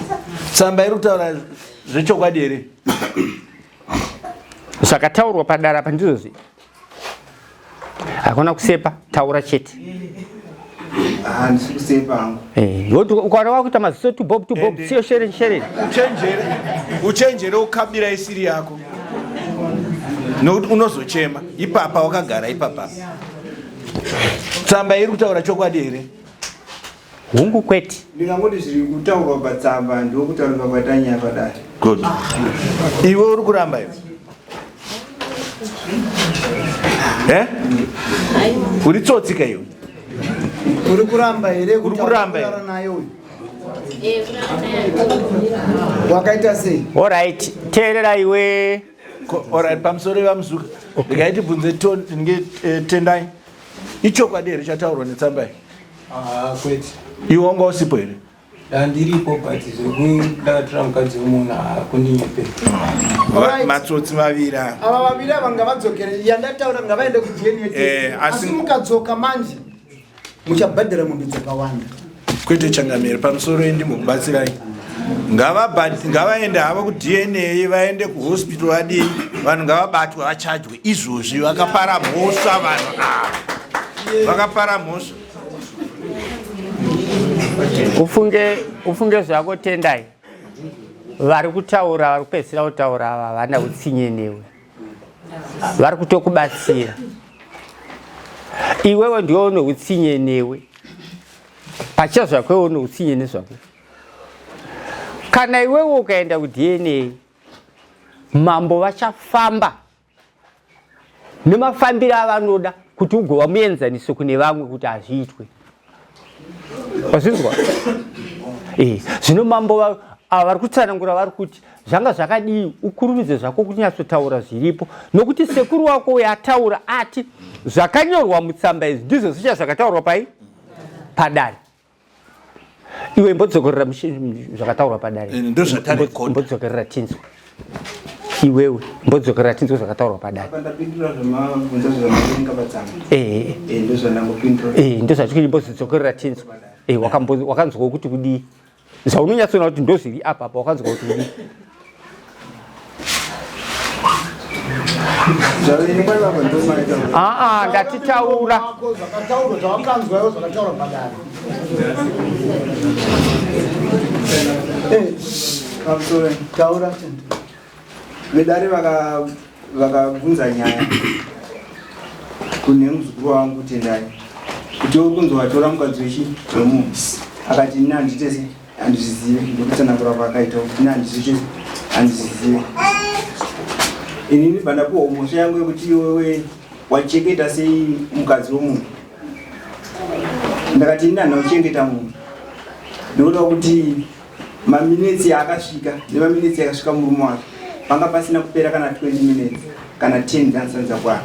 Tsamba iri kutaura zvechokwadi here? Zvakataurwa padara apa ndizvozvi. Hakuna kusepa, taura chete. Handisi kusepa hangu. Eh, ukaona wakuita maziso tu bob tu bob, siyo shere shere. Uchenjere, uchenjere ukabira isiri yako. Nokuti unozochema ipapa wakagara ipapa. Tsamba iri kutaura chokwadi here? Hungu kwete. Ndingangoti zviri kutaurwa patsamba ndokutaurwa kwaita nyaya padare. Good. Iwe uri kuramba iwe? Eh? Uri tsotsi ka iwe? Uri kuramba here? Uri kuramba here? Naye uyu. Wakaita sei? All right, teerera iwe. All right, pamusoro vaMuzuka. Regai tibvunze Tendai. Ichokwadi here chataurwa netsamba iyi? Ah, kwete. Iwe wanga usipo here? Ndandiripo but zvekudakatira mukadzi wemunhu hakundinyepera. Matsotsi maviri ava. Ava vaviri ava ngavadzokere yandataura ngavaende kuDNA test. Eh, asi mukadzoka manje muchabhadhara mombe dzakawanda. Kwete changamire pamusoro ndimbokubatsirai. Ngavaende havo kuDNA vaende kuhospital vadii vanhu ngavabatwe vachajwe izvozvi vakapara mhosva vanhu ava vakapara mhosva. Ufunge ufunge zvako Tendai vari kutaura vari kupedzisira kutaura ava havana utsinye newe vari kutokubatsira iwewe ndiwe une utsinye newe pachezvako iwe une utsinye nezvako kana iwewe ukaenda kuDNA mambo vachafamba nemafambiro avanoda kuti ugova muenzaniso kune vamwe kuti hazviitwe wazvinzwa eh, zvino mambo ava vari kutsanangura vari kuti zvanga zvakadii ukurumidze zvako kunyatsotaura zviripo nokuti sekuru wako uyo ataura ati zvakanyorwa mutsamba izvi ndizvo zvicha zvakataurwa pai padare iwe imbodzokorera zvakataurwa padare eh, imbodzokorera tinzwa iwewe imbodzokorera tinzwa zvakataurwa padare eh, eh, ndozvatikuti imbozodzokorera tinzwa wakanzwa kuti kudii zvaunonyatsoona kuti ndozviri apa apa wakanzwa kuti kudii aa ndatitaura zvakataurwa zvawakanzwa iwo zvakataurwa padare eh, taura vedare vakabvunza nyaya kune muzukuru wangu Tendai kuti uri kunzi watora mukadzi wechi wemunhu akati ini handitese handizvizive ndokutsanangura kwaakaita kuti ini handizviite handizvizive. Inini bva ndapuwa mhosva yangu yekuti iwewe wachengeta sei mukadzi wemunhu. Ndakati ini handina kuchengeta munhu nekuda kuti maminetsi yaakasvika nemaminetsi yakasvika murume wake panga pasina kupera kana 20 minutes kana 10 dzandisanidza kwana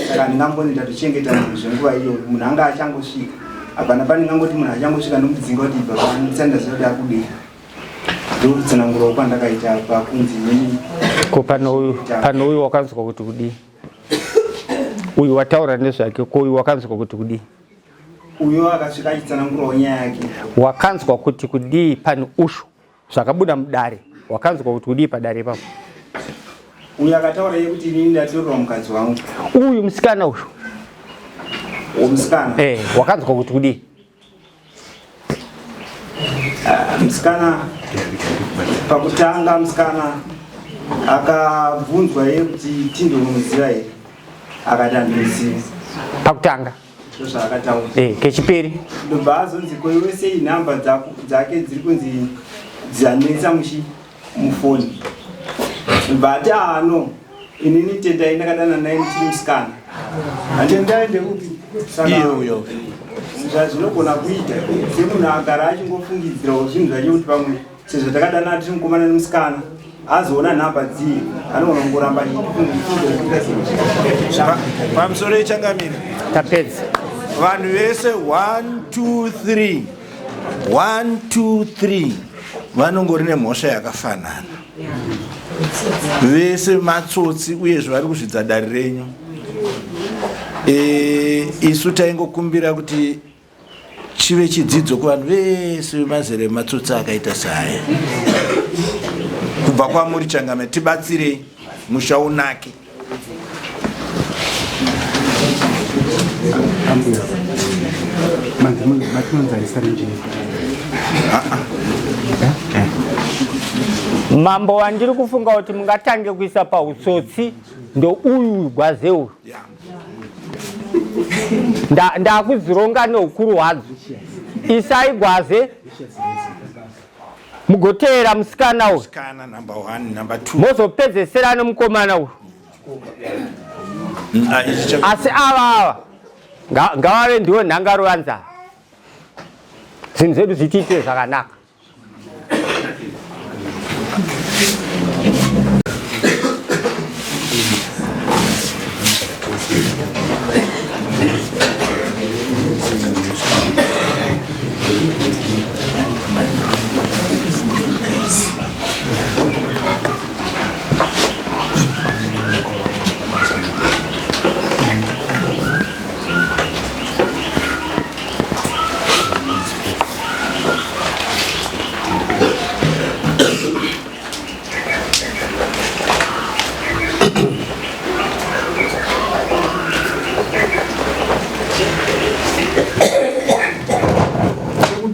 saka handingamboni ndatochengeta munhu zvenguva iyoyo munhu anga achangosvika hapana pandingangoti munhu achangosvika ndomudzinga kuti ibva pano ndisati ndaziva kuti akudei ndokutsanangurawo kwandakaita pakunzi inini ko pano uyu wakanzwa kuti kudii uyu wataura nezvake ko uyu wakanzwa kuti kudii uyo akasvika achitsanangurawo nyaya yake wakanzwa kuti kudii pane ushu zvakabuda mudare wakanzwa kuti kudii padare ipapo uyu akataura iye kuti inini ndatorerwa mukadzi wangu uyu musikana uyu musikana eh wakanzwa kuti kudii Ah, musikana pakutanga musikana akabvunzwa iye kuti tindo unomuziva here akati handimuzivi pakutanga ndozvaakataura eh, kechipiri ndobva azonzi ko iwe sei nhamba dzake dziri kunzi dzanetsa muchi mufoni ndobva ati ano ah, inini tendai ndakadana naye ndichiri musikana tendai ndeupi iyoyo zvazvinogona kuita semunhu agara achingofungidzirawo zvinhu zvacho kuti pamwe sezvo takadana tiri mukomana nemusikana azoona nhamba dziye anogona kungoramba pamusoro yechangamire tapedza vanhu vese 1 2 3 1 2 3 vanongori nemhosva yakafanana vese matsotsi uyezve vari kuzvidza dare renyu e, isu taingokumbira kuti chive chidzidzo kuvanhu vese vemazera ematsotsi akaita saaya kubva kwamuri changame tibatsirei musha unake Mambo wandiri kufunga kuti mungatange kuisa pautsotsi ndouyu gwaze uyu ndakudzironga neukuru hwadzo isai gwaze mugoteera musikana uyu mozopedzesera nemukomana uyu ah, asi ava ava ngavave ndiwo nhangaruvanzara zvinhu zvedu zvitiitire zvakanaka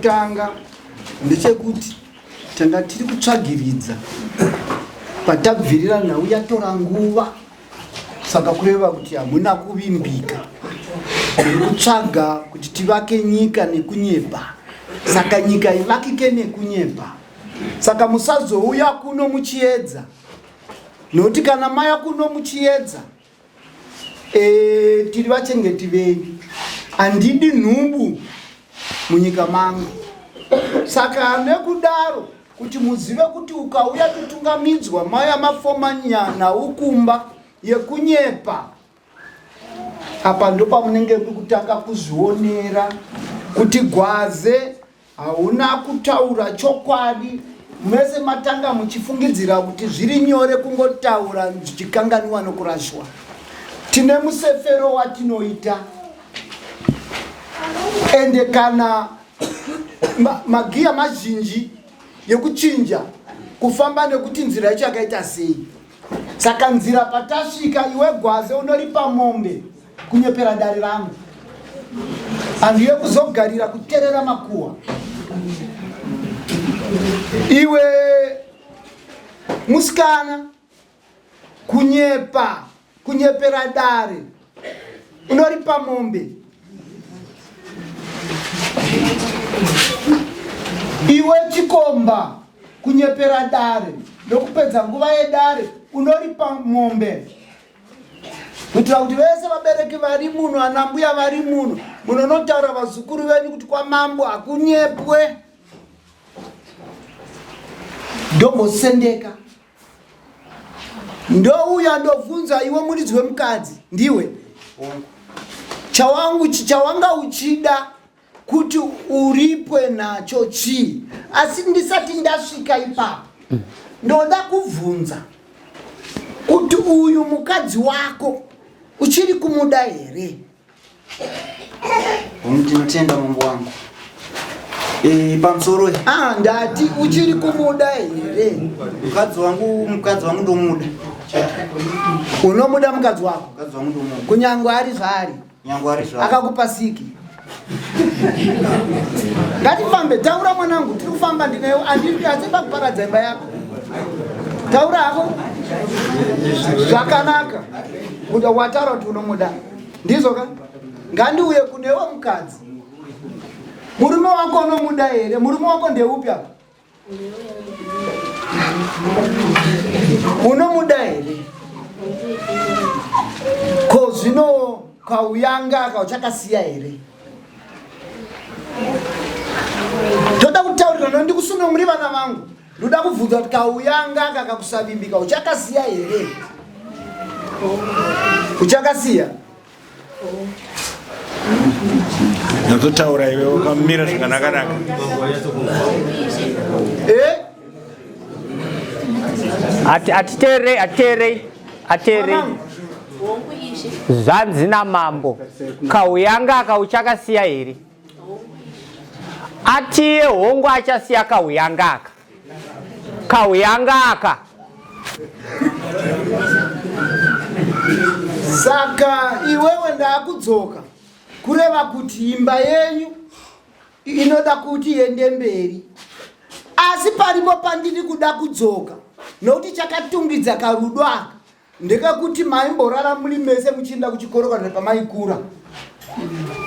Chekutanga ndechekuti tanga tiri kutsvagiridza patabvirira nhau yatora nguva saka kureva kuti hamuna kuvimbika muri kutsvaga kuti tivake nyika nekunyepa saka nyika ivakike nekunyepa saka musazouya kuno muchiedza nokuti kana maya kuno muchiedza e, tiri vachengeti venyu handidi nhubu munyika mangu saka nekudaro kuti muzive kuti ukauya totungamidzwa maya mafoma nhau kumba yekunyepa apa ndopamunenge muri kutanga kuzvionera kuti gwaze hauna kutaura chokwadi mese matanga muchifungidzira kuti zviri nyore kungotaura zvichikanganiwa nokurashwa tine musefero watinoita ende kana magiya mazhinji yekuchinja kufamba nekuti nzira yacho yakaita sei saka nzira patasvika iwe gwaze unoripa mombe kunyepera dare rangu handiye kuzogarira kuterera makuhwa iwe musikana kunyepa kunyepera dare unoripa mombe iwe chikomba kunyepera dare ndokupedza nguva yedare unoripa mombe kuitira kuti vese vabereki vari muno ana mbuya vari muno munonotaura vazukuru venyu kuti kwamambo hakunyepwe ndombosendeka ndouya ndobvunza iwe muridzi wemukadzi ndiwe chawangu chawanga uchida kuti uripwe nacho chii asi ndisati ndasvika ipapo ndoda kubvunza kuti uyu mukadzi wako uchiri kumuda here Ndinotenda mambo wangu. Eh, pamusoro ah, ndati uchiri kumuda here mukadzi wangu? Mukadzi wangu ndomuda. Unomuda mukadzi wako? Mukadzi wangu ndomuda. Kunyangwe ari zvaari. Nyangwe ari zvaari. Akakupa siki. Ngatifambe, taura mwanangu, tiri kufamba ndinewe, andiri asi pakuparadza imba yako. Taura hako zvakanaka. Wataura kuti unomuda. Ndizvo ka? Ngandiuye kunewe mukadzi. Murume wako unomuda here? Murume wako ndeupi apa? Unomuda here? Ko zvino kauyanga aka uchakasiya here? Toda kutaurirana ndikusunge muri vana vangu. Ndoda kubvunza kuti kauyanga aka kakusavimbika uchakasiya here? Uchakasiya? Ndototaura iwe wakamira zvakanaka-naka. Eh? Atiteerei, atiteerei, atiteerei. Zvanzi namambo, kauyanga aka uchakasiya here? Atiye hongu achasiya kauyanga aka. Kauyanga aka. Saka iwewe ndakudzoka kureva kuti imba yenyu inoda kuti iende mberi, asi paripo pandiri kuda kudzoka nokuti chakatungidza karudo aka ndekekuti maimborara muri mese muchienda kuchikoro kana pamaikura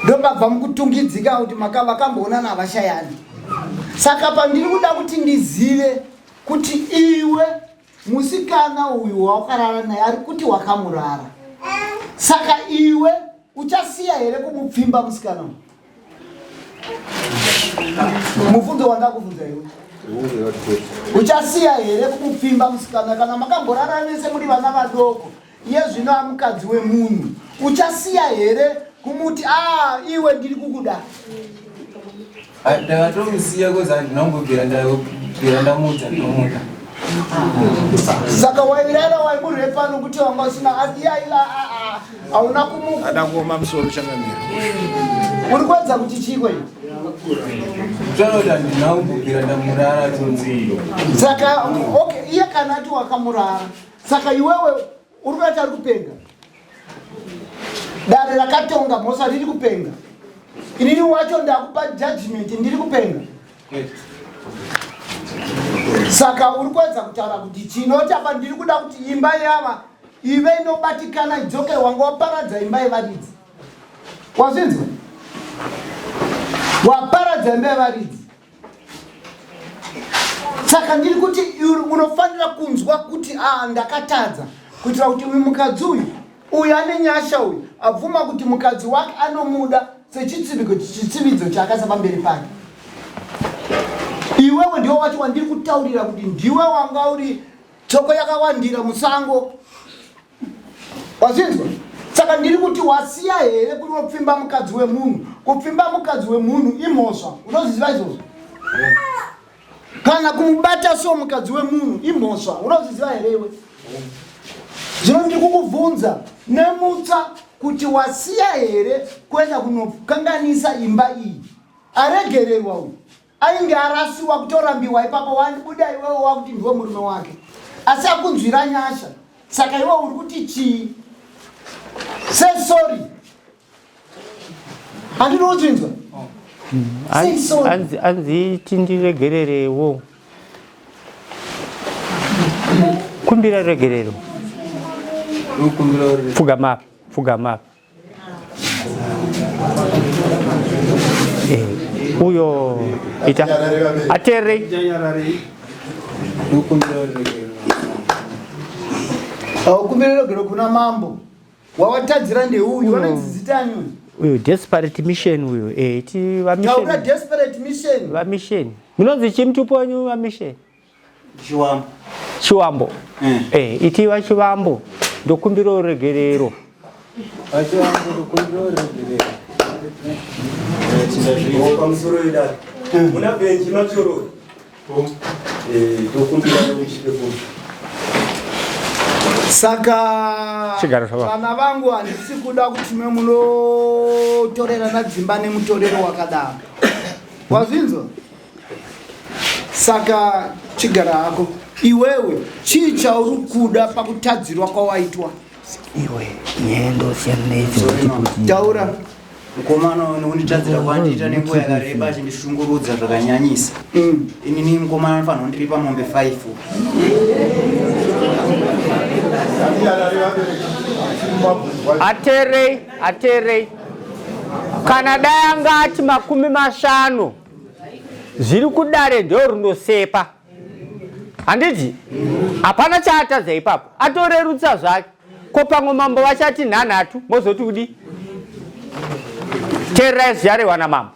ndopabva mukutungidzika kuti vakamboonana havashayani. Saka pandiri kuda kuti ndizive kuti iwe musikana uyu wawakarara naye ari kuti wakamurara, saka iwe uchasiya here kumupfimba musikana uyu? Mubvunzo wandakubvunza iwe, uchasiya here kumupfimba musikana kana makamborara vese muri vana vadoko, iye zvino amukadzi wemunhu, uchasiya here kumuti a iwe ndiri kukuda? Ndakatomusiya kozi handina kumbobvira ndabvira ndamuudza ndinomuda. Saka wairara waimurepa nokuti wanga usina asi iye hauna kumu Ada kuoma musoro changamira. Uri kuedza kuti chiiko iwe? Tanoda handina kumbobvira ndamurara tonziyo. Saka okay, iye kana ati wakamurara, saka iwewe uri kuati ari kupenga? Dare rakatonga mhosva riri kupenga? Inini wacho ndakupa judgment ndiri kupenga? Saka uri kuedza kutaura kuti chinoti apa ndiri kuda kuti imba yava ive inobatikana idzoke, wanga waparadza imba yevaridzi. Wazvinzwa? Waparadza imba yevaridzi. Saka ndiri kuti unofanira kunzwa kuti a ndakatadza, kuitira kuti uyu mukadzi uyu uyu ane nyasha uyu abvuma kuti mukadzi wake anomuda sechitsividzo chaakaisa pamberi pake. Iwewe ndiwe wacho wandiri kutaurira kuti ndiwe wanga uri tsoko yakawandira musango. Wazvinzwa? Saka ndiri kuti wasiya here kunopfimba mukadzi wemunhu? Kupfimba mukadzi wemunhu imhosva, unozviziva izvozvo? Kana kumubata so mukadzi wemunhu imhosva, unozviziva here iwe? Zvino ndiri kukubvunza nemutsa kuti wasiya here kuenda kunokanganisa imba iyi? Aregererwa uyu ainge arasiwa kutorambiwa ipapo, wabuda iwewe wakuti ndiwe murume wake, asi akunzwira nyasha. Saka iwe uri kuti chii? Say sorry. Handiri kuzvinzwa. Say sorry. Anzi tindiregererewo. Kumbira regerero. Pfugama apa, pfugama apa. Uyo ita aterei. Haukumbire regero kuna mambo. Wawatadzira ndeuyu, vanonzi zita ani uyu? Uyu desperate mission uyu. Eh, ti va mission. Taura desperate mission. Va mission. Munonzi chii mutupo wenyu va mission? Chiwambo. Chiwambo. Eh, iti va Chivambo. Ndokumbira uregerero. VaChivambo ndokumbira uregerero. Pamusoro idare. Muna Benji Machorori. Saka vana vangu handisi kuda kuti me munotorerana dzimba nemutorero wakadaro. Wazvinzwa? Saka chigara hako iwewe, chii chauri kuda pakutadzirwa kwawaitwa? Iwe nyendo siyana neidzi. Taura. Mukomana uyu nokunditadzira kwandiita nenguva yakareba achindishungurudza zvakanyanyisa. Inini mukomana anofanira kundiripa mombe 5. Aterei, aterei. Kana dai anga ati 50 zviri kudare ndo runosepa. Handiti? Hapana chaatadza ipapo. Atorerutsa zvake. Ko pamwe mambo vachati nhanhatu mozoti kudi? Teererai zvicharehwa namambo.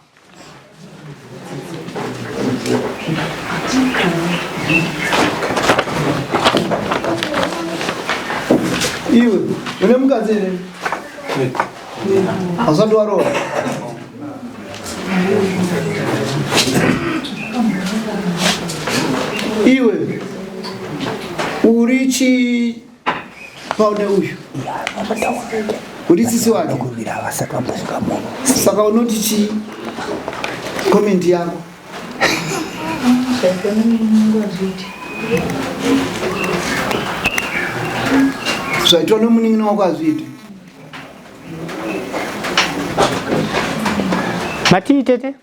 Iwe une mukadzi here? Hausati waroora? Iwe uri chii paune uyu? Uri sisi wake? Saka unoti chii? Comment yako. Zvaitwa nomunin'ina wako hazviiti. Matii tete?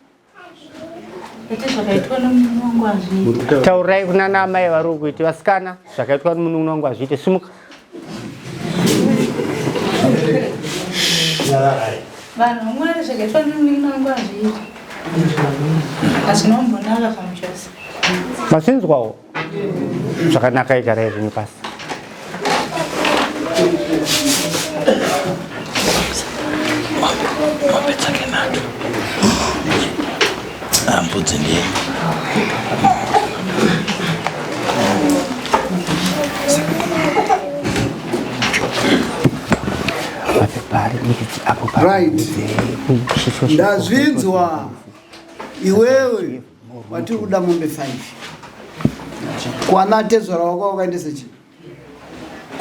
Taurai kunana amai vari kuiti vasikana zvakaitwa nomunun'una wangu hazviite. Simuka. Vanhu vamwari zvakaitwa nomunun'una wangu hazviite. Hazvina kumbonaka zvamuchose. Masinzwawo? Zvakanaka, igarai zvenyu pasi. Mombe dzake nhatu. Ah, mbudzi ndiye. Right. Ndazvinzwa iwewe watiri kuda mombe 5 kwana tezvara wako wakaendesa chii?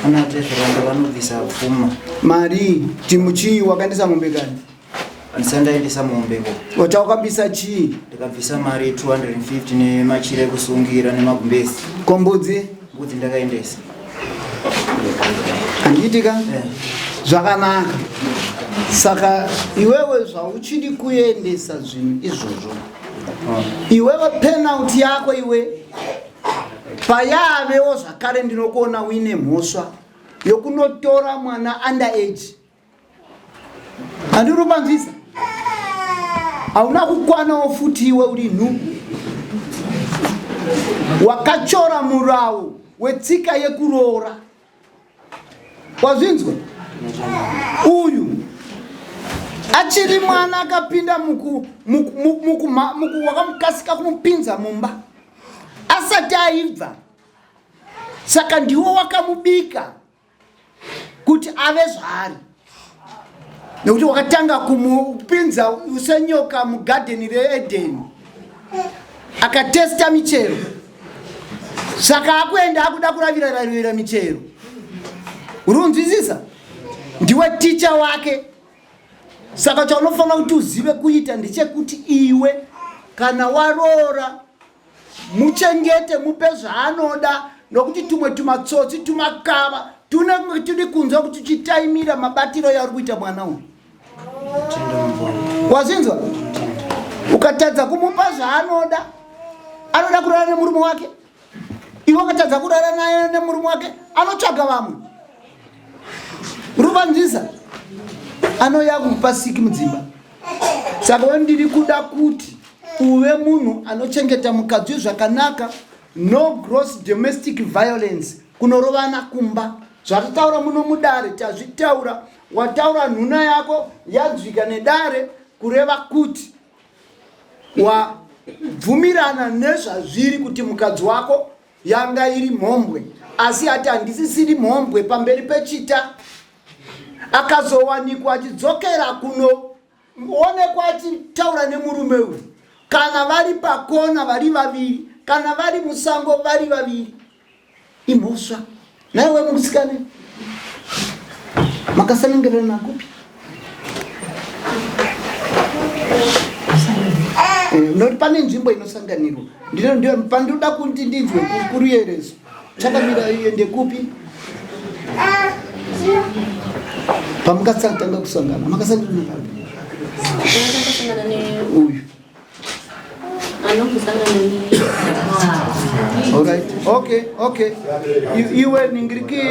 Kwana tezvara wangu vanobvisa pfuma. Mari timu chii wakaendesa mombe kani? Andisati ndaendesa mombe ko. Wachawakabisa chii? Ndakabvisa mari 250 nemachira ekusungira nemagumbezi. Ko mbudzi? Mbudzi ndakaendesa. Handiti ka? Zvakanaka. Saka iwewe zvauchidi kuendesa zvinhu izvozvo. Iwewe penalty yako iwe payavewo zvakare ndinokuona uine mhosva yokunotora mwana under age. Handiri kupanzwisa? Hauna kukwanawo futi iwe uri nhubu. Wakachora murawo wetsika yekuroora. Wazvinzwa? Uyu achiri mwana akapinda muku, muku, muku, muku, wakamukasika kumupinza mumba asati aibva, saka ndiwo wakamubika kuti ave zvaari, nekuti wakatanga kumupinza senyoka mugadheni reEdheni, akatesta michero, saka akuenda akuda kuravira ravira michero. Uri kunzwisisa? Ndiwe ticha wake. Saka chaunofanira kuti uzive kuita ndechekuti iwe kana waroora muchengete, mupe zvaanoda, nokuti tumwe tumatsotsi tumakava tunenge turi kunzwa kuti chitaimira mabatiro yauri kuita mwana uyu. Wazvinzwa? Ukatadza kumupa zvaanoda, anoda kurara nemurume wake. Iwe ukatadza kurara naye nemurume wake, anotsvaga vamwe. Ruvanzisa anouya kumupa siki mudzimba. Saka we ndiri kuda kuti uve munhu anochengeta mukadzi zvakanaka, no gross domestic violence, kunorovana kumba. Zvatataura muno mudare tazvitaura, wataura nhuna yako yanzwika nedare kureva kuti wabvumirana nezvazviri kuti mukadzi wako yanga iri mhombwe asi ati handisisiri mhombwe pamberi pechita akazowanikwa achidzokera kunoonekwa achitaura nemurume uyu kana vari pakona vari vaviri kana vari musango vari vaviri imhosva naiwe musikane makasanangirana kupi eh, noti pane nzvimbo inosanganirwa pandinoda kuti ndinzwe kuruyerezo chakamira iende kupi pamukasatanga kusangana makasangana papi uyu Alright. Okay, okay. Iwe ningiriki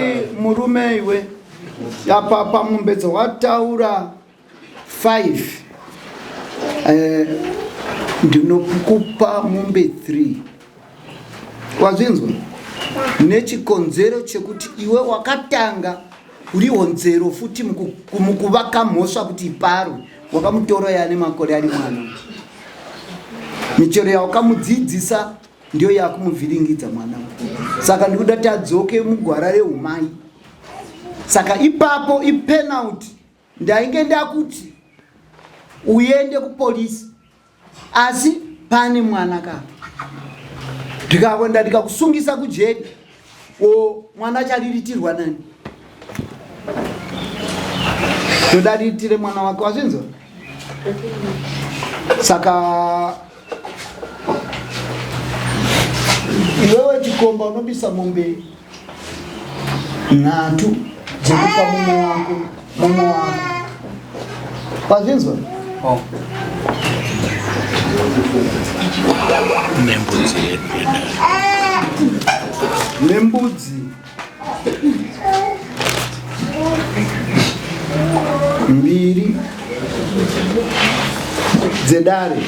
murume iwe. Apa pamombe dzawataura 5. Eh, ndinokupa mombe 3. Wazvinzwa? Nechikonzero chekuti iwe wakatanga uri honzero futi mukuvaka mhosva kuti iparwe wakamutora yaane makore ari mwana michero yawakamudzidzisa ndiyo yakumuvhiringidza mwana saka ndikuda tadzoke mugwara rehumai saka ipapo ipenalty ndainge ndakuti uende kupolisi asi pane mwana ka ndikaenda ndikakusungisa kujeri o mwana achariritirwa nani toda riritire mwana wake wazvinzwa saka iwewe chikomba unobisa mombe nhatu dzekupa mumwe wako mumwe wako wazvinzwa oh. Nembudzi yedu yedare. Nembudzi mbiri dzedare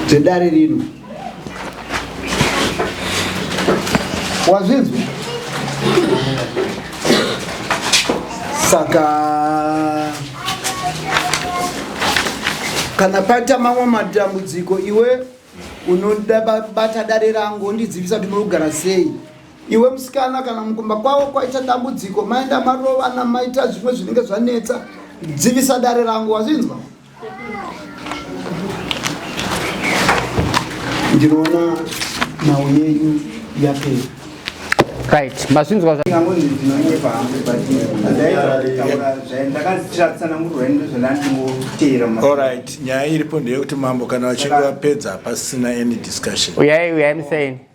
dzedare rino wazvinzwa saka kana paita mamwe matambudziko iwe unobata dare rangu wondidzivisa kuti munogara sei iwe musikana kana mukumba kwavo kwaita dambudziko maenda marovana maita zvimwe zvinenge zvanetsa dzivisa dare rangu wazvinzwa ndinoona nhau yenyu yapera right mazvinzwa Alright, nyaya iripo ndeyekuti mambo kana vachinge vapedza hapasisina any discussion. Uyai uyai musaini.